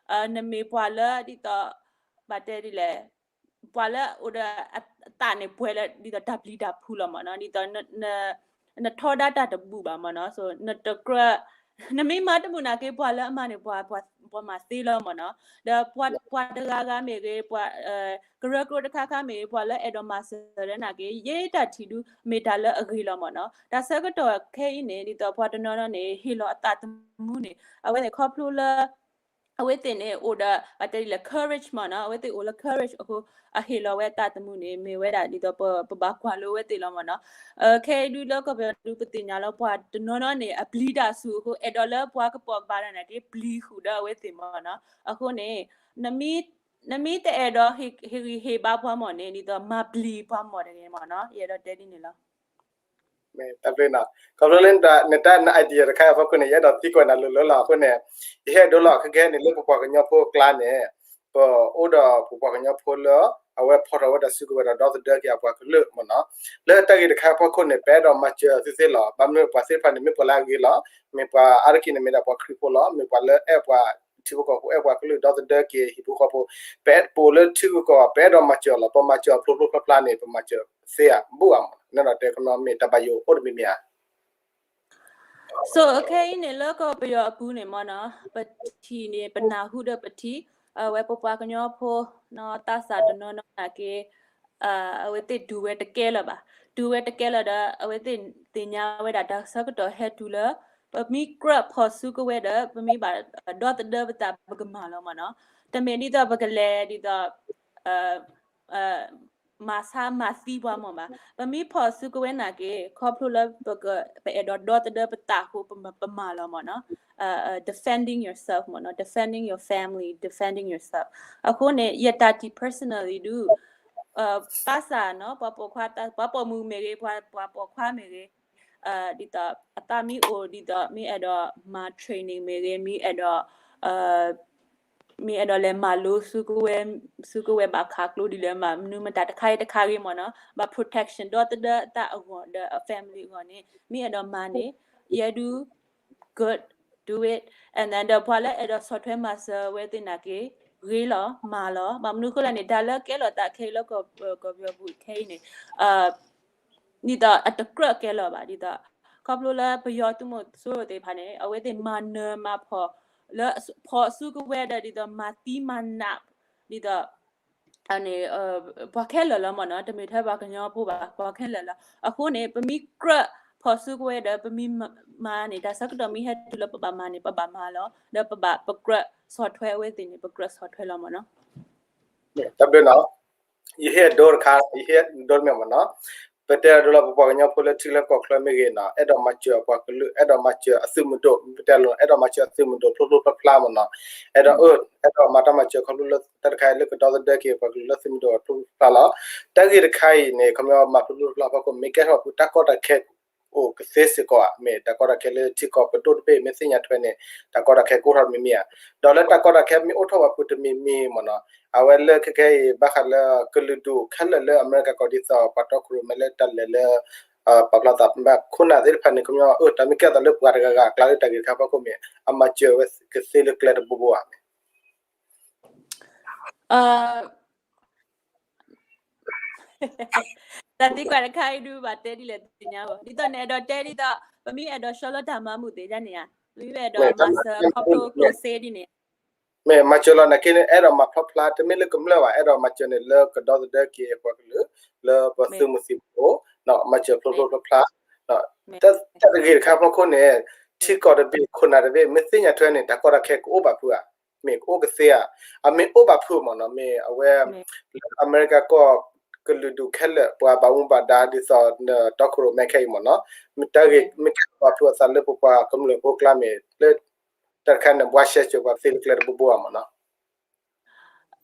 နမ့ၢ်ပှၤလၢဒ်သိး ဘၣ်တဲဒ်လဲၣ် ပှၤလၢအိၣ်ဒီးအသးန့ၣ် ပှဲၤလၢဒ်သိးတၢ်ပျံၤတၢ်ဖုးလီၤမ့ၢ်နီၤ, ဒ်သိး နထီဒါတၢ်တဘူၣ်ဘၣ်မ့ၢ်နီၤ, so နတကြၢး နမ့ၢ်မၤတဘူၣ်နာ်က့ ပှၤလၢအမၤန့ၣ် ပှၤ ပှၤမၤသ့လီၤမ့ၢ်နီၤ, ဒီးပှၤ ပှၤတဂၤဂၤမ့ၢ်ဂ့ၤ ပှၤ ကရၢကရိတခါခါမ့ၢ်ဂ့ၤ ပှၤလၢအဲၣ်ဒိးမၤစၢၤဒီးနာ်က့ ယဲတၢ်ထံၣ်ဒုးမ့ၢ်တၢ်လၢအဂ့ၤလီၤမ့ၢ်နီၤ, တၢ်ဆၢကတီၢ်ခဲအံၤန့ၣ် ဒ်သိးပှၤတနီၤနီၤန့ၣ် ဟ့ၣ်လီၤအသးသမူန့ၣ် အဝဲန့ၣ်ခီဖျိလၢ အဝဲသ့ၣ်န့ၣ်အိၣ်ဒီး ပတဲဒ်လဲၣ် courage မ့ၢ်နီၤ, အဝဲသ့ၣ်အိၣ်လၢ courage အဃိ အဟ့ၣ်လီၤဝဲအသးသမူန့ၣ် မ့ၢ်ဝဲဒၣ်ဒ်သိးပ ပဘၣ်ကွၢ်လိဝဲသ့ၣ်လီၤမ့ၢ်နီၤ. ခဲအံၤဒုးလၢကီၢ်ပယီၤဒုး ပသ့ၣ်ညါလီၤ ပှၤတနီၤနီၤန့ၣ် အပျံၤတၢ်ဆူၣ်အဃိ အဲၣ်ဒိးလၢပှၤကပိာ်ကပၤဒီးနာ်က့ ပျံၤဃုာ်ဒီးအဝဲသ့ၣ်မ့ၢ်နီၤ. အဃိန့ၣ် နမ့ၢ် နမ့ၢ်တအဲၣ်ဒိးဟ့ၣ်ဂံၢ်ဟ့ၣ်ဘါပှၤမ့ၢ်န့ၣ် ဒ်သိးမၤပျံၤပှၤမ့ၢ်တဂ့ၤမ့ၢ်နီၤ, ယအဲၣ်ဒိးတဲဒ်န့ၣ်လီၤ. တၢ်ဘျုးနီၤ, ခီဖျိလၢနတၢ် န idea တခါအံၤအဖီခိၣ်န့ၣ် ယအဲၣ်ဒိးသံကွၢ်နၤလိၤလိၤလီၤ. အဃိန့ၣ် ယဟ့ၣ်ဒိလီၤခဲကဲန့ၣ် လၢပပှၤကညီဖိအကျါန့ၣ် ပအိၣ်ဒီးပပှၤကညီဖိလၢ အဝဲဖီၣ်ထီၣ်ဝဲဒၣ်စုကဝဲၤဒီးဒီသဒၢက့ၤအပှၤကလုာ်မ့ၢ်နီၤ. လၢတၢ်ဂ့ၢ်တခါအံၤအဖီခိၣ်န့ၣ် ပအဲၣ်ဒိးမၤစၢၤသုသ့လီၤ. ဘၣ်မနုၤပှၤသ့ၣ်တဖၣ်န့ၣ် မ့ၢ်ပှၤလၢအဂ့ၤလီၤ. မ့ၢ်ပှၤအါတက့ၢ်န့ၣ် မ့ၢ်ဒၣ်ပှၤခရံာ်ဖိလီၤ. မ့ၢ်ပှၤလၢအဲၣ်ပှၤထံဖိကီၢ်ဖိ အဲၣ်ပှၤကလုာ်ဒီသဒၢက့ၤဟံၣ်ဖိဃီဖိ, ပအဲၣ်ပအိၣ်လၢထံဂုၤကီၢ်ဂၤ ပအဲၣ်ဒိးမၤစၢၤအီၤလီၤ. ပမၤစၢၤအီၤဖျိဖျိဖျါဖျါန့ၣ် ပမၤစၢၤသ့ဧါ ဘူးဧါမ့ၢ်နီၤ. နအဲၣ်ဒိးတဲခီပညီမ့ၢ်တၢ်ဘၣ်ယိၣ်အိၣ်တမံၤမံၤဧါ. So ခဲအံၤန့ၣ် လၢကီၢ်ပယီၤအပူၤန့ၣ်မ့ၢ်နီၤ, ပထံၣ်န့ၣ် ပနၢ်ဟူဒီးပထံၣ် အဝဲပပှၤကညီဖိ သးစၢ်တနီၤနီၤနာ်က့ အဝဲသ့ၣ်တူၢ်ဝဲတကဲလၢၤဘၣ်. တူၢ်ဝဲတကဲလၢၤဒီး အဝဲသ့ၣ်သ့ၣ်ညါဝဲဒၣ်တၢ်ဆၢကတီၢ်ဟဲတုၤလၢ ပမ့ၢ်ကြၢးဖီၣ်စုကဝဲၤဒီး ပမ့ၢ်ဘၣ်ဒီသဒၢပသး ပကမၤလီၤမ့ၢ်နီၤ. တမ့ၢ်ဒ်သိးပကလဲၤဒ်သိး မၤဆါမၤသံပှၤမ့ၢ်ဘၣ်. ပမ့ၢ်ဖီၣ်စုကဝဲၤနာ်က့ ခီဖျိလၢ ပအဲၣ်ဒိးဒီသဒၢပသးအဃိ ပမၤလီၤမ့ၢ်နီၤ. Defending yourself မ့ၢ်နီၤ, defending your family, defending yourself. အဃိန့ၣ် ယတၢ်ထံၣ် personally ဒုး သးစၢ်နီၤ ပှၤပိာ်ခွါ ပှၤပိာ်မုၣ်မ့ၢ်ဂ့ၤ ပှၤပိာ်ခွါမ့ၢ်ဂ့ၤ ဒ်သိး အသးမ့ၢ်အိၣ်ဒ်သိး မ့ၢ်အဲၣ်ဒိးမၤ training မ့ၢ်ဂ့ၤ မ့ၢ်အဲၣ်ဒိး မ့ၢ်အဲၣ်ဒိးလဲၤမၤလိစုကဝဲၤ စုကဝဲၤဘၣ်ခးကျိဒ်လဲၣ် မနုၤမတၤတခါအံၤတခါဂ့ၤမ့ၢ်နီၤ ဘၣ် protection ဒီသဒၢအသးအဂီၢ်ဒီးအ family အဂီၢ်န့ၣ် မ့ၢ်အဲၣ်ဒိးမၤန့ၣ် ယဲဒုး good, do it. And then ဒီးပှၤလၢအဲၣ်ဒိးဆီၣ်ထွဲမၤစၢၤဝဲသ့ၣ်နာ်က့ ဂ့ၤလီၤ မၤလီၤ. ဘၣ်မနုၤအဃိလဲၣ်န့ၣ် တၢ်လၢကဲလိာ်သးခဲအံၤလၢကီၢ်ပယီၤပူၤခဲအံၤန့ၣ် ဒ်သိးအတကြၢးကဲလီၤဘၣ် ဒ်သိး ခီဖျိလၢပယီၤသုးမီၤစိရိၤသ့ၣ်တဖၣ်န့ၣ် အဝဲသ့ၣ်မၤနၢၤမၤဖှီၣ် လၢဖှီၣ်စုကဝဲၤဒီး ဒ်သိးမၤသံမၤနး ဒ်သိး န့ၣ် ပှၤခဲလၢာ်လီၤမ့ၢ်နီၤ တမ့ၢ်ထဲပှၤကညီဖိဘၣ် ပှၤခဲလၢာ်လီၤ. အဃိန့ၣ် ပမ့ၢ်ကြၢးဖှီၣ်စုကဝဲၤဒီး ပမ့ၢ်မၤန့ၣ် တၢ်ဆၢကတီၢ်မ့ၢ်ဟဲတုၤလၢပဘၣ်မၤန့ၣ် ပဘၣ်မၤလီၤ. ဒီးပဘၣ်ပကြၢးဆီၣ်ထွဲအဝဲသ့ၣ်န့ၣ် ပကြၢးဆီၣ်ထွဲလီၤမ့ၢ်နီၤ. တၢ်ဘျုးနီၤ ယဟ့ၣ်ဒိတခါ ယဟ့ၣ်ဒိတမ့ၢ်မ့ၢ်နီၤ ပတဲဒိလီၤ ပပှၤကညီဖိလၢထံလၢကီၢ်ချၢမ့ၢ်ဂ့ၤနီၤ အဲၣ်ဒိးမၤစၢၤအပှၤကလုာ် အဲၣ်ဒိးမၤစၢၤအသုးမုၢ်ဒိၣ် ပတဲလီၤ အဲၣ်ဒိးမၤစၢၤအသုးမုၢ်ဒိၣ်ဖျိဖျိဖျါဖျါမ့ၢ်နီၤ အဲၣ်ဒိး အဲၣ်ဒိးမၤတၢ်မၤစၢၤခီဖျိလၢတၢ်တခါအံၤလၢကဒီသဒၢက့ၤပှၤကလုာ်လၢသုးမုၢ်ဒိၣ်ဖျိဖျါလီၤ. တၢ်ဂ့ၢ်တခါအံၤန့ၣ် ခီပညီမၤဖျိဖျိဖျါဖျါဖီခိၣ် မ့ၢ်ကဲထီၣ်ပူၤတၢ်ကီတၢ်ခဲ အိၣ်ကသ့စ့ၢ်ကီးဧါ မ့ၢ်တၢ်ကီတၢ်ခဲလၢထံကီၢ်ပဒိၣ်တဘ့ၣ် မ့ၢ်သ့ၣ်ညါထွဲန့ၣ် တၢ်ကီတၢ်ခဲကအိၣ်ထီၣ်တမံၤမံၤဧါ. ဒီးလၢတၢ်ကီတၢ်ခဲမ့ၢ်အိၣ်ထီၣ်ဝဲပူၤတမံၤမံၤမ့ၢ်နီၤ အဝဲလၢခဲခဲအံၤ ဘၣ်ဃးလၢကလုာ်ဒူၣ်ခဲလၢာ်လၢအမဲရကၤကီၢ်ဒ်သိး ပှၤတီခိၣ်ရိၣ်မဲလၢတၢ်လဲၤလၢ ပာ်ဖျါသး ခိၣ်နၢ်သ့ၣ်တဖၣ်န့ၣ် ခီပညီ အၢ တၢ်မ့ၢ်ကဲသိးလၢပှၤတဂၤဂၤအကျါလၢတၢ်ဂ့ၢ်တခါဖီခိၣ်မ့ၢ် အမၤစၢၤဝဲကသ့လၢကျဲတဘိဘိဧါမ့ၢ် တၢ်သံကွၢ်တခါအံၤဒုး ဘၣ်တဲဒ်လဲၣ်သ့ၣ်ညါဘၣ်. ဒ်သိးန့ၣ် အဲၣ်ဒိးတဲဒ်သိး ပမ့ၢ်အဲၣ်ဒိးဆှၢလီၤတၢ်မၤမုာ်သ့ၣ်ညါန့ၣ်ဧါ, ပမ့ၢ်အဲၣ်ဒိးမၤစၢၤခီဖျိကျိၣ်စ့ဒ်န့ၣ်ဧါ. မ့ၢ်မၤစၢၤလီၤနာ်က့န့ၣ် အဲၣ်ဒိးမၤဖျါဖျါ တမ့ၢ်လၢကမျၢၢ်ဘၣ် အဲၣ်ဒိးမၤစၢၤန့ၣ်လၢကဒီသဒၢက့ၤပှၤကလုာ် လၢပသုးမုၢ်သံၣ်ဘိ မၤစၢၤဖျိဖျိဖျါဖျါ တၢ်တဂ့ၢ်တခါဖီခိၣ်န့ၣ် ထံကီၢ်တဘ့ၣ် ခိၣ်နၢ်တဘ့ၣ် မ့ၢ်သ့ၣ်ညါထွဲန့ၣ် တၢ်ကီတၢ်ခဲကအိၣ်ဘၣ်ဖုးဧါ မ့ၢ်ကအိၣ်ကသ့ဧါ, အမ့ၢ်အိၣ်ဘၣ်ဖုးမ့ၢ်နီၤ မ့ၢ်အဝဲ လၢအမဲရကၤကီၢ် ကလုာ်ဒူၣ်ခဲလၢာ် ပှၤဘၣ်မူဘၣ်ဒါ ဒ်သိး တီခိၣ်ရိၣ်မဲခဲအံၤမ့ၢ်နီၤ မ့ၢ်တၢ်ဂ့ၢ် မ့ၢ်ကဲဘၣ်ဖုးအသးလၢပပှၤကမျၢၢ်ဖိအကျါမ့ၢ် လၢ တၢ်တခါန့ၣ် ဘှါရှဲစၢၤပှၤသ့လၢကျဲတဘိဘိဧါမ့ၢ်နီၤ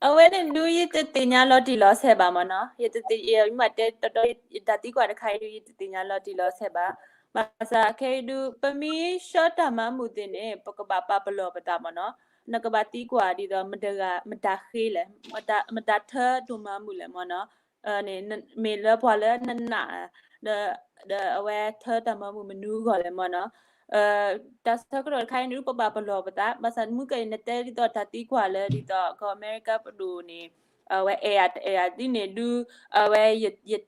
အဝဲန့ၣ်ဒုးယတသ့ၣ်ညါလီၤတံၢ်လီၤဆဲးဘၣ်မ့ၢ်နီၤ ယတသ့ၣ်ညါ ယမ့ၢ်တဲတီတီ ယတၢ်သံကွၢ်တခါအံၤဒုး ယတသ့ၣ်ညါလီၤတံၢ်လီၤဆဲးဘၣ် ဘၣ်ဆၣ်ခဲအံၤဒုး ပမ့ၢ်ဆှၢတၢ်မၤမုာ်သ့ၣ်န့ၣ် ပကဘၣ်ပာ်ပလီၢ်ပသးမ့ၢ်နီၤ နကဘၣ်သံကွၢ်ဒ်သိး မတၤတဂၤ မတၤဃ့လဲၣ် မတၤထၢဒိၣ်မၤမုာ်လဲၣ်မ့ၢ်နီၤ န့ၣ် မ့ၢ်လၢပှၤလၢနနာ် ဒီး ဒီးအဝဲထၢတၢ်မၤမုာ်မနုၤအဂီၢ်လဲၣ်မ့ၢ်နီၤ တၢ်ဆၢကတီၢ်တခါအံၤန့ၣ် ပဘၣ်ပလီၢ်ပသး ဘၣ်ဆၣ်မုၢ်ကၢအံၤ နတဲဒ်သိးတၢ်သံကွၢ်လၢဒ်သိး ကီၢ်အမဲရကၤပဒိၣ်န့ၣ် အဝဲအဲၣ်ယၤတအဲၣ်ယၤဒ်န့ၣ်ဒုး အဝဲယ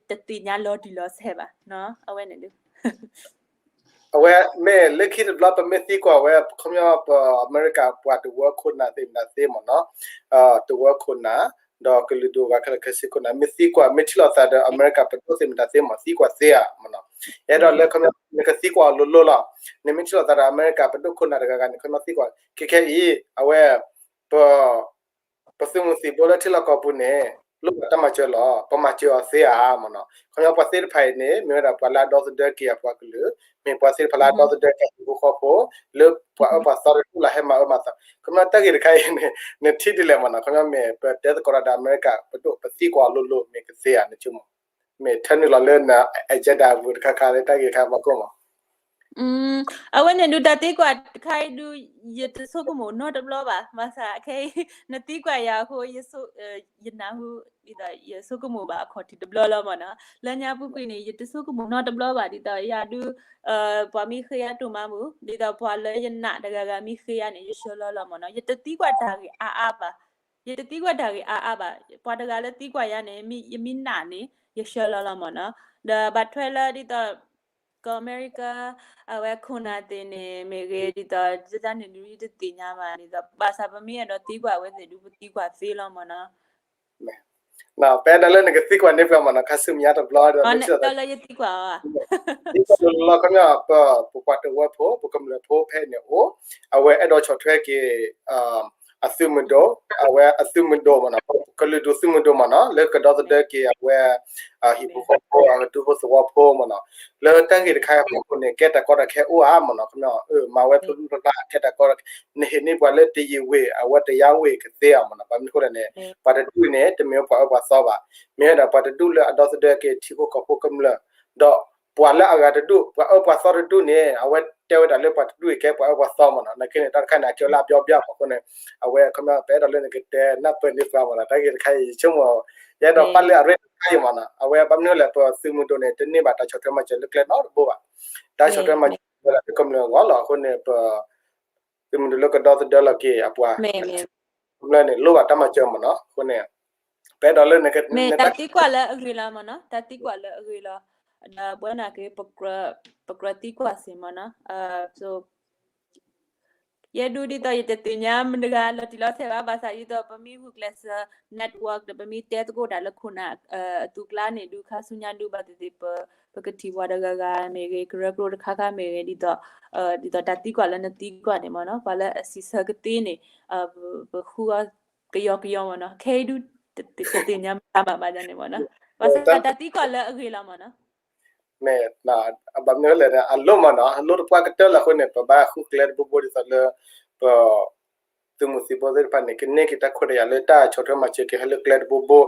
တသ့ၣ်ညါလီၤတံၢ်လီၤဆဲးဘၣ်နီၤ အဝဲန့ၣ်ဒုး အဝဲမ့ၢ်လၢခံတဘျီ ပမ့ၢ်သံကွၢ်ဝဲ ခီပညီ ပအမဲရကၤပှၤတဝၢခိၣ်နၢ်သ့ၣ်မတၤသ့မ့ၢ်နီၤ, တဝၢခိၣ်နၢ် ဒီးကလုာ်ဒူၣ်ဂၤခဲလၢာ်ခဲဆ့ခိၣ်နၢ် မ့ၢ်သံကွၢ် မ့ၢ်ထံၣ်လိာ်သးဒီးအမဲရကၤပဒိၣ်သ့ၣ်မတၤသ့မ့ၢ် သံကွၢ်သ့ဧါမ့ၢ်နီၤ. အဲၣ်ဒိးလၢခီပညီ နကသံကွၢ်အီၤလိၤလိၤလီၤ. နမ့ၢ်ထံၣ်လိာ်သးဒီးအမဲရကၤပဒိၣ်ခိၣ်နၢ်တဂၤဂၤန့ၣ် ခီပညီသံကွၢ် ခဲခဲအံၤ အဝဲ ပ ပသုးမုၢ်သံၣ်ဘိလၢထံလီၢ်ကီၢ်ပူၤန့ၣ် လိၣ်ဘၣ်တၢ်မၤစၢၤလီၤ. ပမၤစၢၤအီၤသ့ဧါမ့ၢ်နီၤ. ခီပညီပှၤသ့ၣ်တဖၣ်အံၤန့ၣ် မ့ၢ်ဝဲဒၣ်ပှၤလၢအဒီသဒၢက့ၤအပှၤကလုာ်, မ့ၢ်ပှၤသ့ၣ်တဖၣ်လၢအဒီသဒၢက့ၤဟံၣ်ဖိဃီဖိ လၢပှၤအၢပှၤသီတဒူၣ်လၢဟဲမၤအၢမၤသီ. ခီပညီတၢ်ဂ့ၢ်တခါအံၤန့ၣ် နထံၣ်ဒ်လဲၣ်မ့ၢ်နီၤ. ခီပညီမ့ၢ်ပတဲသကိးတၢ်ဒီးအမဲရကၤပဒိၣ် ပသံကွၢ်အီၤလိၤလိၤ မ့ၢ်ကသ့ဧါ နဆိကမိၣ် မ့ၢ်ထၢနုာ်လီၤလၢန agenda အပူၤတခါခါလၢတၢ်ဂ့ၢ်တခါအဖီခိၣ်မ့ၢ် အဝဲန့ၣ်ဒုးတၢ်သံကွၢ်တခါအံၤဒုး ယတဆိကမိၣ်နီတဘျီဘၣ်. ဘၣ်ဆၣ်ခဲအံၤ နသံကွၢ်ယၤအဃိ ယနၢ်ဟူ ဒ်သိးယဆိကမိၣ်ဘၣ်အခီၣ်ထံးတဘျီလီၤမ့ၢ်နီၤ. လၢညါပူၤကွံာ်န့ၣ် ယတဆိကမိၣ်နီတဘျီဘၣ် ဒ်သိးယၤဒုး ပှၤမ့ၢ်ဃ့ယၤတိၢ်မးမူ ဒ်သိးပှၤလၢယနာ်တဂၤဂၤမ့ၢ်ဃ့ယၤန့ၣ် ယဆှၢလီၤလီၤမ့ၢ်နီၤ. ယတသံကွၢ်တၢ်ဂ့ၢ်အါအါဘၣ်. ယတသံကွၢ်တၢ်ဂ့ၢ်အါအါဘၣ်. ပှၤတဂၤလၢသံကွၢ်ယၤန့ၣ် ယမ့ၢ်နာ်န့ၣ် ယဆှၢလီၤလီၤမ့ၢ်နီၤ. ဒီးဘၣ်ထွဲလၢဒ်သိး ကီၢ်အမဲရကၤ အဝဲခိၣ်နၢ်သ့ၣ်န့ၣ် မ့ၢ်ဂ့ၤဒ်သိး ဒ်န့ၣ်ဒုး ယတသ့ၣ်ညါဘၣ်ဒ်သိး ဘၣ်ဆၣ်ပမ့ၢ်အဲၣ်ဒိးသံကွၢ်အဝဲသ့ၣ်ဒုး ပသံကွၢ်သ့လီၤမ့ၢ်နီၤ. ပအဲၣ်ဒိးလၢနကသံကွၢ်န့ၢ်ပှၤမ့ၢ်နီၤ ခါဆူမဲာ်ညါတဘျီဒီး လၢယသံကွၢ်အီၤ သံကွၢ်လီၤခီပညီ ပ ပပှၤတဝၢဖိ ပကမျၢၢ်ဖိဖဲန့ၣ်အိၣ် အဝဲအဲၣ်ဒိးဆီၣ်ထွဲက့ၤ အသုးမုၢ်ဒိၣ် အဝဲအသုးမုၢ်ဒိၣ်မ့ၢ်နီၤ ကလုာ်ဒူၣ်သုးမုၢ်ဒိၣ်မ့ၢ်နီၤ လၢကဒီသဒၢက့ၤအဝဲ ဟံၣ်ဖိဃီဖိ အဒူဖိသဝီဖိမ့ၢ်နီၤ လၢတၢ်ဂ့ၢ်တခါအဖီခိၣ်န့ၣ် ကဲတၢ်ကီတၢ်ခဲအိၣ်ဧါမ့ၢ်နီၤ ခီပညီ မၤဝဲဖျိဖျိဖျါဖျါ ကဲတၢ်ကီတၢ်ခဲ နဟ့ၣ်န့ၢ်ပှၤလၢတယံာ်ဝ့ၢ် အဝဲတယါဝ့ၢ်ကသ့ဧါမ့ၢ်နီၤ ဘၣ်မနုၤအဃိလဲၣ်န့ၣ် ပှၤတဒူၣ်န့ၣ် တမ့ၢ်ဝဲပှၤအၢပှၤသီဘၣ် မ့ၢ်ဝဲဒၣ်ပှၤတဒူၣ်လၢအဒီသဒၢက့ၤထံဖိကီၢ်ဖိကမျၢၢ် ဒီးပှၤလၢအဂၤတဒူၣ် ပှၤအၢပှၤသီတဒူၣ်န့ၣ် အဝဲတဲဝဲဒၣ်လၢပှၤတဒူၣ်အံၤကဲပှၤအၢပှၤသီမ့ၢ်နီၤ နာ်က့န့ၣ် တၢ်တခါန့ၣ် အကဲဝဲလၢအဘျီဘျီအဖီခိၣ်န့ၣ် အဝဲခီပညီ ပအဲၣ်ဒိးလၢနကတဲနၢ်ပၢၢ်န့ၢ်ပှၤမ့ၢ်နီၤ တၢ်ဂ့ၢ်တခါအံၤ ယဆိကမိၣ် ယအဲၣ်ဒိးပာ်လၢအရ့တခါအံၤမ့ၢ်နီၤ အဝဲဘၣ်မနုၤလဲၣ် ပသုးမုၢ်ဒိၣ်န့ၣ် တန့ၢ်ဘၣ်တၢ်ဆီၣ်ထွဲမၤစၢၤလၢကျဲနီတဘိဘၣ် တၢ်ဆီၣ်ထွဲမၤစၢၤလၢကမျၢၢ်အဂီၢ်လီၤ အဃိန့ၣ် ပ သုးမုၢ်ဒိၣ်လၢကဒီသဒၢလီၤက့ၤအပှၤ ကမျၢၢ်န့ၣ် လိၣ်ဘၣ်တၢ်မၤစၢၤမ့ၢ်နီၤ အဃိန့ၣ် ပအဲၣ်ဒိးလၢနက မ့ၢ်တၢ်သံကွၢ်လၢအဂ့ၤလီၤမ့ၢ်နီၤ တၢ်သံကွၢ်လၢအဂ့ၤလီၤ ဒီးဘၣ်နာ်က့ ပကြၢးသံကွၢ်စ့ၢ်မ့ၢ်နီၤ ယဲဒုးဒ်သိးယတသ့ၣ်ညါမတၤတဂၤလီၤတံၢ်လီၤဆဲးဘၣ် ဘၣ်ဆၣ်ဒ်သိးပမ့ၢ်ဂုာ်ကျဲးစၢး network ဒီးပမ့ၢ်တဲသကိးတၢ်လၢခိၣ်နၢ်အသူးကျါန့ၣ်ဒုး ခါဆူညါဒုးဘၣ်သ့ၣ်သ့ၣ် ပကထံၣ်ပှၤတဂၤဂၤမ့ၢ်ဂ့ၤ ကရၢကရိတခါခါမ့ၢ်ဂ့ၤ ဒ်သိး ဒ်သိးတၢ်သံကွၢ်လၢနသံကွၢ်န့ၣ်မ့ၢ်နီၤ ပှၤလၢအစံးဆၢကသ့န့ၣ် ပဃုအီၤကယီကယီမ့ၢ်နီၤ ခဲအံၤဒုး တသ့ၣ်ညါမတၤမးဘၣ်န့ၣ်မ့ၢ်နီၤ ဘၣ်ဆၣ်တၢ်သံကွၢ်လၢအဂ့ၤလီၤမ့ၢ်နီၤ မ့ၢ် ဘၣ်မနုၤလဲၣ်န့ၣ် အလိၣ်မ့ၢ်နီၤ အလိၣ်တပှၢ်ကတၢၢ်လီၤအဃိန့ၣ် ပဘၣ်ဃုကျဲတဘိဘိဒ်သိးလၢ ပ သုးမုၢ်သံၣ်ဘိသ့ၣ်တဖၣ်န့ၣ် ကန့ၢ်က့ၤတၢ်ခွဲးတၢ်ယာ်လၢတၢ်ဆီၣ်ထွဲမၤစၢၤက့ၤဟဲလၢကျဲတဘိဘိ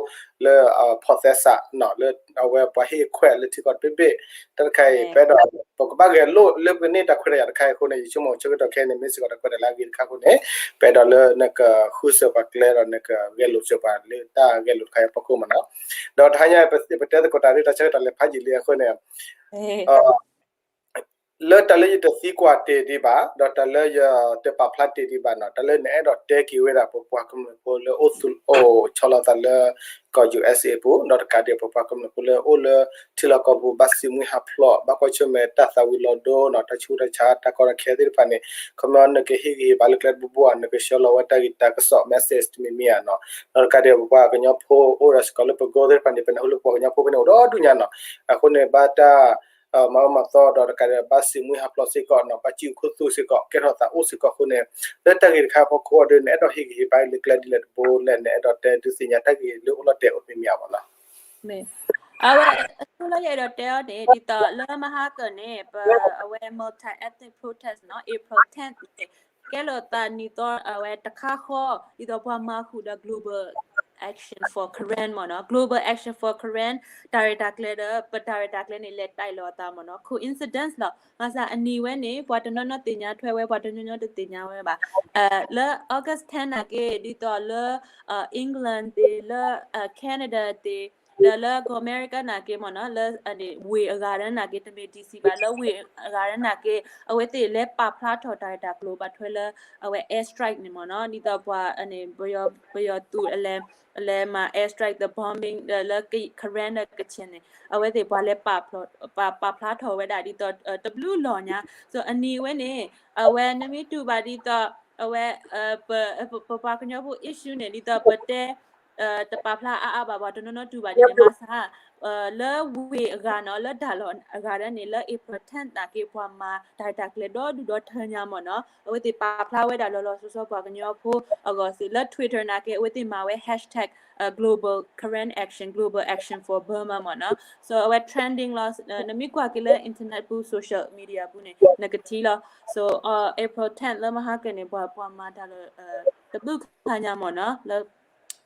လၢအဖီၣ်သဲစးနီၤ လၢအဝဲပှၤဟ့ၣ်ခွဲးလၢထံကီၢ်တဘ့ၣ်ဘ့ၣ် တၢ်တခါအံၤ ပအဲၣ်ဒိး ပကဘၣ်ဂဲၤလိာ်လၢပကန့ၢ်တၢ်ခွဲးတၢ်ယာ်တခါအံၤအဃိန့ၣ် ယဆိကမိၣ်ဆၢကတီၢ်ခဲအံၤန့ၣ် မ့ၢ်စ့ၢ်ကီးတၢ်ခွဲးတၢ်ယာ်လၢအဂ့ၤတခါအဃိန့ၣ် ပအဲၣ်ဒိးလၢနကဃုစၢၤပှၤကျဲဒီး နကဂဲၤလိာ်စၢၤပှၤလၢတၢ်ဂဲၤလိာ်တခါအံၤအဖီခိၣ်မ့ၢ်နီၤ ဒီးတဟါညါ ပတဲသကိးတၢ်ရ့တၢ်ဆၢကတီၢ်လဲၤဖးယံာ်လံအဃိန့ၣ် လၢတၢ်လၢယတသံကွၢ်တ့ၢ်ဒံးဘၣ် ဒီးတၢ်လၢယတပာ်ဖျါတ့ၢ်ဒံးဘၣ်နီၤ တၢ်လၢနအဲၣ်ဒိးတဲက့ၤဝဲဒၣ် ပပှၤကမျၢၢ်ဖိလၢအိၣ်သူၣ်အိၣ်ဆီလီၤသးလၢ ကီၢ် ယူၣ်အဲစ့ၣ် အပူၤ ဒီးတကးဒံး ပပှၤကမျၢၢ်ဖိလၢအိၣ်လၢထံလီၢ်ကီၢ်ပူၤ ဘၣ်စံးမှံဟးဖျိး ဘၣ်ကွၢ်ဆၢၣ်မဲာ်တၢ်သးဝံၤလီၤဒိနီၤ တၢ်ဆူးတၢ်ဆါ တၢ်ကီတၢ်ခဲသ့ၣ်တဖၣ်န့ၣ် ခီပညီနကဟ့ၣ်ဂံၢ်ဟ့ၣ်ဘါလၢကျဲတဘိဘိဧါ နကဆှၢလီၤဝဲတၢ်ဂ့ၢ်တၢ်ကစီၣ် message တမံၤမံၤဧါနီၤ ဒီးတကးဒံး ပပှၤကညီဖိအိၣ်ဒီးစ့ၢ်ကီးလၢပကိးသ့ၣ်တဖၣ်န့ၣ် ပနၢ်ဟူလၢပပှၤကညီဖိဖဲန့ၣ်အိၣ်ဒီဒူၣ်ညါနီၤ အဃိန့ၣ် ဘၣ်တၢ် မၤအၢမၤသီဒီးတကးဒံး ဘၣ်စံးမှံဟးဖျိးစ့ၢ်ကီးနီၤ ဘၣ်စံးခူသူၣ်စ့ၢ်ကီး ကဲထီၣ်သးအိၣ်စ့ၢ်ကီးအဃိန့ၣ် လၢတၢ်ဂ့ၢ်တခါအဖီခိၣ်ဒီး နအဲၣ်ဒိးဟ့ၣ်ဂံၢ်ဟ့ၣ်ဘါလၢကျဲဒ်လဲၣ်တဘိလဲၣ် နအဲၣ်ဒိးတဲဒုးသ့ၣ်ညါတၢ်ဂ့ၢ်လၢအိၣ်လီၤတဲာ်အိၣ်တမံၤမံၤဧါမ့ၢ်နီၤ အဝဲ အဆိလၢယအဲၣ်ဒိးတဲအီၤန့ၣ် ဒ်သိးလၢမဟါကၢန့ၣ် ပ အဝဲ multi-ethnic protest နီၤ April tenth န့ၣ် ကဲလိာ်သးနံၣ်သီအဝဲတခါဃီ ဒ်သိးပှၤမၤဃုာ်ဒီး Global Action for Karen မ့ၢ်နီၤ Global Action for Karen တၢ်ရဲၣ်တၢ်ကျဲၤဒီး ပတၢ်ရဲၣ်တၢ်ကျဲၤန့ၣ် လဲၤတၢ်အ့ၣ်လိာ်အသးမ့ၢ်နီၤ coincidence လီၤ ဘၣ်ဆၣ်အနံၣ်ဝဲန့ၣ် ပှၤတနီၤနီၤသ့ၣ်ညါထွဲဝဲ ပှၤတနီၤနီၤတသ့ၣ်ညါဝဲဘၣ် လၢ August ten နာ်က့ ဒ်သိးလၢ England သ့ၣ် လၢ Canada သ့ၣ် ဒီးလၢကီၢ်အမဲရကၤနာ်က့မ့ၢ်နီၤ လၢဝ့ၢ်အဂၤဒၣ်နာ်က့ တမ့ၢ် D C ဘၣ် လၢဝ့ၢ်အဂၤဒၣ်နာ်က့ အဝဲသ့ၣ်လဲၤပာ်ဖျါထီၣ်တၢ်ရဲၣ်တၢ်ကျဲၤဘၣ်ထွဲလၢ အဝဲ air strike န့ၣ်မ့ၢ်နီၤ ဒ်သိးပှၤ ပယီၤသုးအလဲၤမၤ air strike the bombing လၢ Karen ဒီး Kachin န့ၣ် အဝဲသ့ၣ်ပှၤလဲၤ ပာ်ဖျါထီၣ်ဝဲဒၣ်ဒ်သိး တဘျုးလီၢ်ညါ so အနံၤဝဲန့ၣ် အဝဲနမ့ၢ်တူၢ်ဘၣ်ဒ်သိး အဝဲ ပပှၤကညီဖိ issue န့ၣ် ဒ်သိးပတဲ တပာ်ဖျါအါအါဘၣ်ပှၤတနီၤနီၤတူၢ်ဘၣ်ဒ်န့ၣ် ဘၣ်ဆၣ် လၢဝ့ၢ်အဂၤနီၤ လၢတၢ်လီၢ်အဂၤဒၣ်န့ၣ် လၢ April tenth နာ်က့ ပှၤမၤတၢ်ရဲၣ်တၢ်ကျဲၤဒီဒူၣ်ဒီထၢညါမ့ၢ်နီၤ အဝဲသ့ၣ်ပာ်ဖျါဝဲဒၣ်လီၤလီၤဆီဆီပှၤကညီဖိအဂီၢ်စ့ၢ် လၢ Twitter နာ်က့ အဝဲသ့ၣ်မၤဝဲ hashtag global Karen action global action for Burma မ့ၢ်နီၤ so အဝဲ trending လီၤ နမ့ၢ်ကွၢ်က့ၤလၢ internet ပူၤ social media ပူၤန့ၣ် နကထံၣ်လီၤ so April tenth လၢမဟါကၢန့ၣ် ပှၤပှၤမၤတၢ်လီၢ် တဘျုးခါညါမ့ၢ်နီၤ လၢ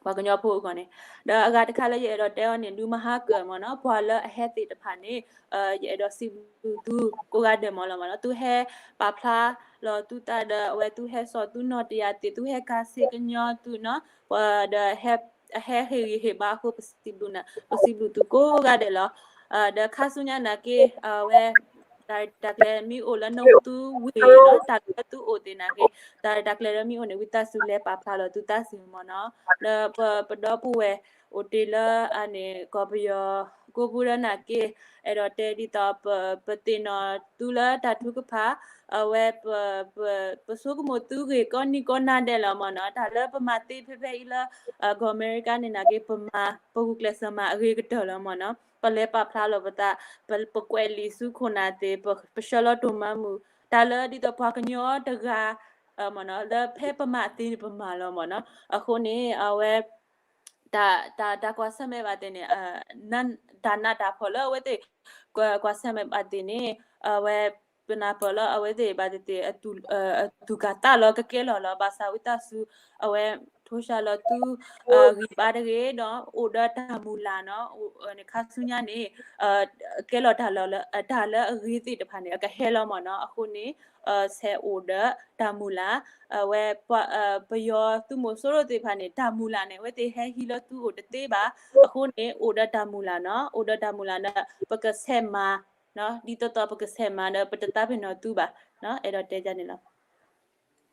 ပှၤကညီဖိအဂီၢ်န့ၣ် ဒီးအဂၤတခါလၢယအဲၣ်ဒိးတဲအီၤန့ၣ် ဒုးမဟါကၢမ့ၢ်နီၤ ပှၤလၢအဟဲသ့ၣ်တဖၣ်န့ၣ် ယအဲၣ်ဒိးစံးဘျုးသုကိးဂၤဒဲးမ့ၢ်လီၤမ့ၢ်နီၤ သုဟဲပာ်ဖျါလီၤသုသးဒီး အဝဲသုဟဲစိာ်သုနီၣ်တယၢ်သ့ၣ် သုဟဲကၤဆ့ကညီသုနီၤ ဒီး အဟဲဟ့ၣ်ဂံၢ်ဟ့ၣ်ဘါအဃိ ပစံးဘျုးသုကိးဂၤဒဲးလီၤ ဒီးခါဆူညါနာ်က့ အဝဲ တၢ်ရဲၣ်တၢ်ကျဲၤမ့ၢ်အိၣ်လၢနသုဝ့ၢ်နီၤ တၢ်လၢသုအိၣ်သ့ၣ်နာ်က့ တၢ်ရဲၣ်တၢ်ကျဲၤလၢမ့ၢ်အိၣ်န့ၣ် ဝံသးစူၤလဲၤပာ်ဖျါလီၤသုသးစ့ၢ်မ့ၢ်နီၤ ဒီးပဒီပုၢ်ဝဲၢ်အိၣ်တ့ၢ်လၢအန့ၣ် ကီၢ်ပယီၤကိးပူၤဒီးနာ်က့ အဲၣ်ဒိးတဲဒ်သိး ပသ့ၣ်နီၣ်သုလၢတၢ်ထုကဖၣ် အဝဲ ပဆိကမိၣ်သုဂ့ၢ်ကိးနံၤကိးနၤဒဲးလီၤမ့ၢ်နီၤ တၢ်လၢပမၤသ့ဖဲဖဲအံၤလၢ ကီၢ်အမဲရကၤန့ၣ်နာ်က့ ပမၤ ပဂုာ်ကျဲးစၢးမၤအဂ့ၤကတၢၢ်လီၤမ့ၢ်နီၤ ပလဲၤပာ်ဖျါလီၤပသး ပကွဲးလံာ်ဆူခိၣ်နၢ်သ့ၣ် ပဆှၢလီၤတိၢ်မၤမုာ် တၢ်လၢဒ်သိးပှၤကညီတဂၤ မ့ၢ်နီၤ လၢဖဲပမၤသ့န့ၣ်ပမၤလီၤမ့ၢ်နီၤ အဃိန့ၣ် အဝဲ တၢ် တၢ်ကွၢ်ဆၢၣ်မဲာ်ဘၣ်သ့ၣ်န့ၣ် တၢ်နးတၢ်ဖှီၣ်လၢအဝဲသ့ၣ် ကွၢ်ဆၢၣ်မဲာ်ဘၣ်သ့ၣ်န့ၣ် အဝဲ ပနၢ်ပၢၢ်လၢအဝဲသ့ၣ်ဘၣ်သ့ၣ်သ့ၣ် အသူၣ်ကၢ်သးလီၤကကဲလီၤလီၤ ဘၣ်ဆၣ်ဝံသးစူၤ အဝဲ ထိၣ်ဆှၢလီၤသု ဂံၢ်ဘါတဂ့ၤဒီး အိၣ်ဒီးတၢ်မုၢ်လၢ်နီၤ ခါဆူညါန့ၣ် ကဲလီၤတၢ်လီၢ်လၢ တၢ်လၢအဂ့ၤသ့ၣ်တဖၣ်န့ၣ် အကဟဲလီၤမ့ၢ်နီၤ အဃိန့ၣ် ဆဲးအိၣ်ဒီးတၢ်မုၢ်လၢ် အဝဲ ပယီၤသုးမီၤစိရိၤသ့ၣ်တဖၣ်န့ၣ် တၢ်မုၢ်လၢ်န့ၣ် အဝဲသ့ၣ်ဟဲဟံးလၢသုအိၣ်တသ့ဘၣ် အဃိန့ၣ် အိၣ်ဒီးတၢ်မုၢ်လၢ်နီၤ အိၣ်ဒီးတၢ်မုၢ်လၢ်ဒီး ပကဆဲးမၤ ဒ်သိးသိးပကဆဲးမၤဒီး ပတသးပ့ၤနီၣ်သုဘၣ် အဲၣ်ဒိးတဲဒ်န့ၣ်လီၤ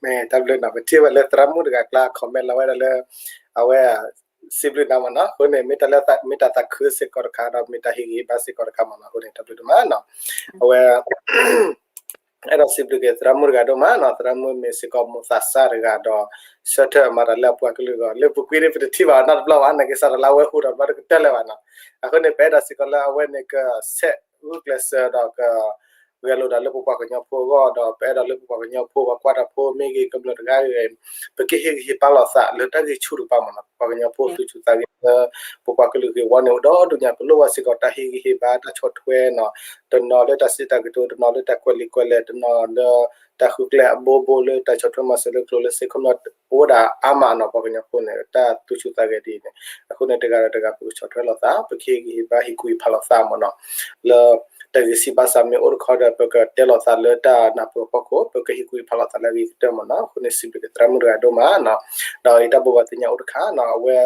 မ့ၢ်တၢ်ဘျုးနီၤ ပထံၣ်ဝဲလၢသရၣ်မုၣ်တဂၤကျါ comment လီၤဝဲဒၣ်လၢ အဝဲ စံးဘျုးနၤမ့ၢ်နီၤ အဃိန့ၣ် မ့ၢ်တၢ်လၢ မ့ၢ်တၢ်သးခုစ့ၢ်ကီးတခါဒီး မ့ၢ်တၢ်ဟ့ၣ်ဂံၢ်ဟ့ၣ်ဘါစ့ၢ်ကီးတခါမ့ၢ်နီၤ အဃိန့ၣ် တၢ်ဘျုးဒိၣ်မးနီၤ အဝဲ အဲၣ်ဒိးစံးဘျုးက့ၤသရၣ်မုၣ်တဂၤဒိၣ်မးနီၤ သရၣ်မုၣ်မ့ၢ်စ့ၢ်ကီးမိၢ်သးစၢ်တဂၤဒီး ဆၢထၢၣ်မၤတၢ်လၢအပှၤကလုာ်အဂီၢ် လၢပူၤကွံာ်န့ၣ် ပတထံၣ်ဘၣ်နီတဘျီဘၣ် နာ်က့စးထီၣ်လၢအဝဲအိၣ်ဒီးဘျီတကတၢၢ်လၢၤဘၣ်နီၤ အဃိန့ၣ် ပအဲၣ်ဒိးစ့ၢ်ကီးလၢအဝဲန့ၣ်ကဆဲးဂုာ်ကျဲးစၢးဒီးက ဂဲၤလိာ်တၢ်လၢပပှၤကညီဖိအဂီၢ်ဒီး ပအဲၣ်ဒိးလၢပပှၤကညီဖိ ပှၤကွၢ်တၢ်ဖိမ့ၢ်ဂ့ၤ ကမျၢၢ်တဂၤဂ့ၤ ပကဟ့ၣ်ဂံၢ်ဟ့ၣ်ဘါလိာ်သးလၢတၢ်ဂံၢ်ဆူၣ်တကပၤမ့ၢ်နီၤ ပပှၤကညီဖိသူၣ်ဆူၣ်သးဂဲၤလၢ ပပှၤကလုာ်ဂ့ၢ်ဝီန့ၣ် အိၣ်ဒီဒူၣ်ညါ ပလိၣ်ဘၣ်စ့ၢ်ကီးတၢ်ဟ့ၣ်ဂံၢ်ဟ့ၣ်ဘါ တၢ်ဆီၣ်ထွဲနီၤ တနီၤလၢတၢ်စံးတၢ်ကတိၤ တနီၤလၢတၢ်ကွဲးလံာ်ကွဲးလဲၢ် တနီၤလၢ တၢ်ဃုကျဲအဘိဘိလၢတၢ်ဆီၣ်ထွဲမၤစၢၤလၢကျိၤလၢစ့ၢ်ကီး အိၣ်ဝဲဒၣ်အါမးနီၤ ပှၤကညီဖိန့ၣ် တၢ်သူၣ်ဆူၣ်သးဂဲၤဒ်အံၤန့ၣ် အဃိန့ၣ် တဂၤဒီးတဂၤ ပကဆီၣ်ထွဲလိာ်သး ပကဟ့ၣ်ဂံၢ်ဟ့ၣ်ဘါ ဟ့ၣ်ကူၣ်ဟ့ၣ်ဖးလိာ်သးမ့ၢ်နီၤ လၢ တၢ်ဂ့ၢ်စံးဘၣ်စးမ့ၢ်အိၣ်တခီဒီး ပကတဲလိာ်သးလၢတၢ်နၢ်ပၢၢ်ဖီခိၣ် ပကဟ့ၣ်ကူၣ်ဟ့ၣ်ဖးလိာ်သးလၢအဂ့ၤကတၢၢ်မ့ၢ်နီၤ အဃိန့ၣ် စံးဘျုးက့ၤသရၣ်မုၣ်တဂၤဒိၣ်မးနီၤ ဒီးအံၤတၢ်ဘိးဘၣ်သ့ၣ်ညါအိၣ်တခါနီၤ အဝဲ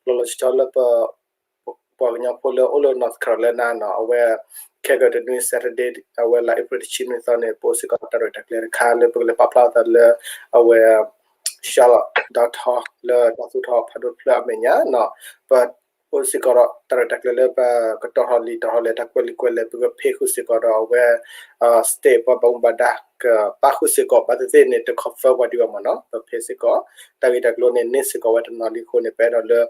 လီၤလီၤဆီဆီလၢပ ပှၤကညီဖိလၢအိၣ်လၢ North Carolina နီၤ အဝဲ ခဲကတနွံ Saturday အဝဲလါ April တဆံနွံသီန့ၣ် ပအိၣ်စ့ၢ်ကီးတၢ်ရဲၣ်တၢ်ကျဲၤတခါလၢပကလဲၤပာ်ဖျါအသးလၢ အဝဲ Charlotte downtown လၢတၢ်သူၣ်ထီၣ်ဖးဒိၣ်တဖျၢၣ်အမဲာ်ညါနီၤ ပ အိၣ်စ့ၢ်ကီးဒီးတၢ်ရဲၣ်တၢ်ကျဲၤလၢပကတီၢ်ထီၣ်လံာ်တီၢ်ထီၣ်လဲၢ် တၢ်ကွဲးလံာ်ကွဲးလဲၢ် ပကဖ့ၣ်ဃုာ်စ့ၢ်ကီးဒီးအဝဲ state ပှၤဘၣ်မူဘၣ်ဒါ ကပာ်ဃုာ်စ့ၢ်ကီး ဘၣ်သ့ၣ်သ့ၣ်န့ၣ် တ confirm ပှၤဒံးဘၣ်မ့ၢ်နီၤ ပဖ့ၣ်စ့ၢ်ကီး တၢ်ဂ့ၢ်တၢ်ကျိၤန့ၣ် န့ၢ်စ့ၢ်ကီးဝဲတနီၤလံအဃိန့ၣ် ပအဲၣ်ဒိးလၢ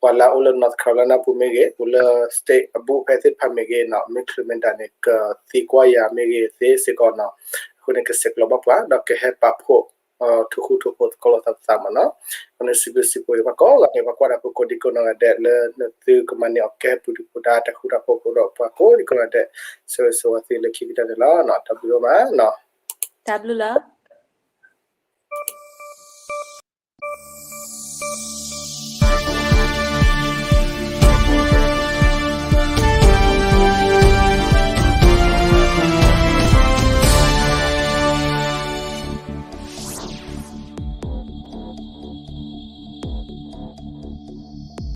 ပှၤလၢအအိၣ်လၢ North Carolina ပူၤမ့ၢ်ဂ့ၤ အိၣ်လၢ state အဘူးဖဲသ့ၣ်တဖၣ်မ့ၢ်ဂ့ၤနီၤ မ့ၢ်ချုးမ့ၢ်ဒၣ်န့ၣ် ကသံကွၢ်ယၤမ့ၢ်ဂ့ၤသ့စ့ၢ်ကီးနီၤ အဃိန့ၣ် ကဆဲးကျိးဘၣ်ပှၤ ဒီးကဟဲပာ်ဖှိၣ် ထိၣ်ဃူထိၣ်ဖိးသကိးလိာ်သးပသးမ့ၢ်နီၤ အဃိန့ၣ် စံးဘျုးစံးဖှိၣ်က့ၤပှၤကိးဂၤဒဲး ပှၤကွၢ်တၢ်ဖိကိးဒံကိးနီၢ်ဂၤဒဲး လၢနသုကမၤန့ၢ်အီၤကဲပူၤဒုၣ်ပူၤဒါ တၢ်ဃူတၢ်ဖိးဖိးဒီးပှၤကိးဒံကိးနီၢ်ဂၤဒဲး ဆၢဂ့ၤဆၢဝါသုလၢခံကတၢၢ်န့ၣ်လီၤ. တၢ်ဘျုးဒိၣ်မးနီၤ. တၢ်ဘျုးလီၤ.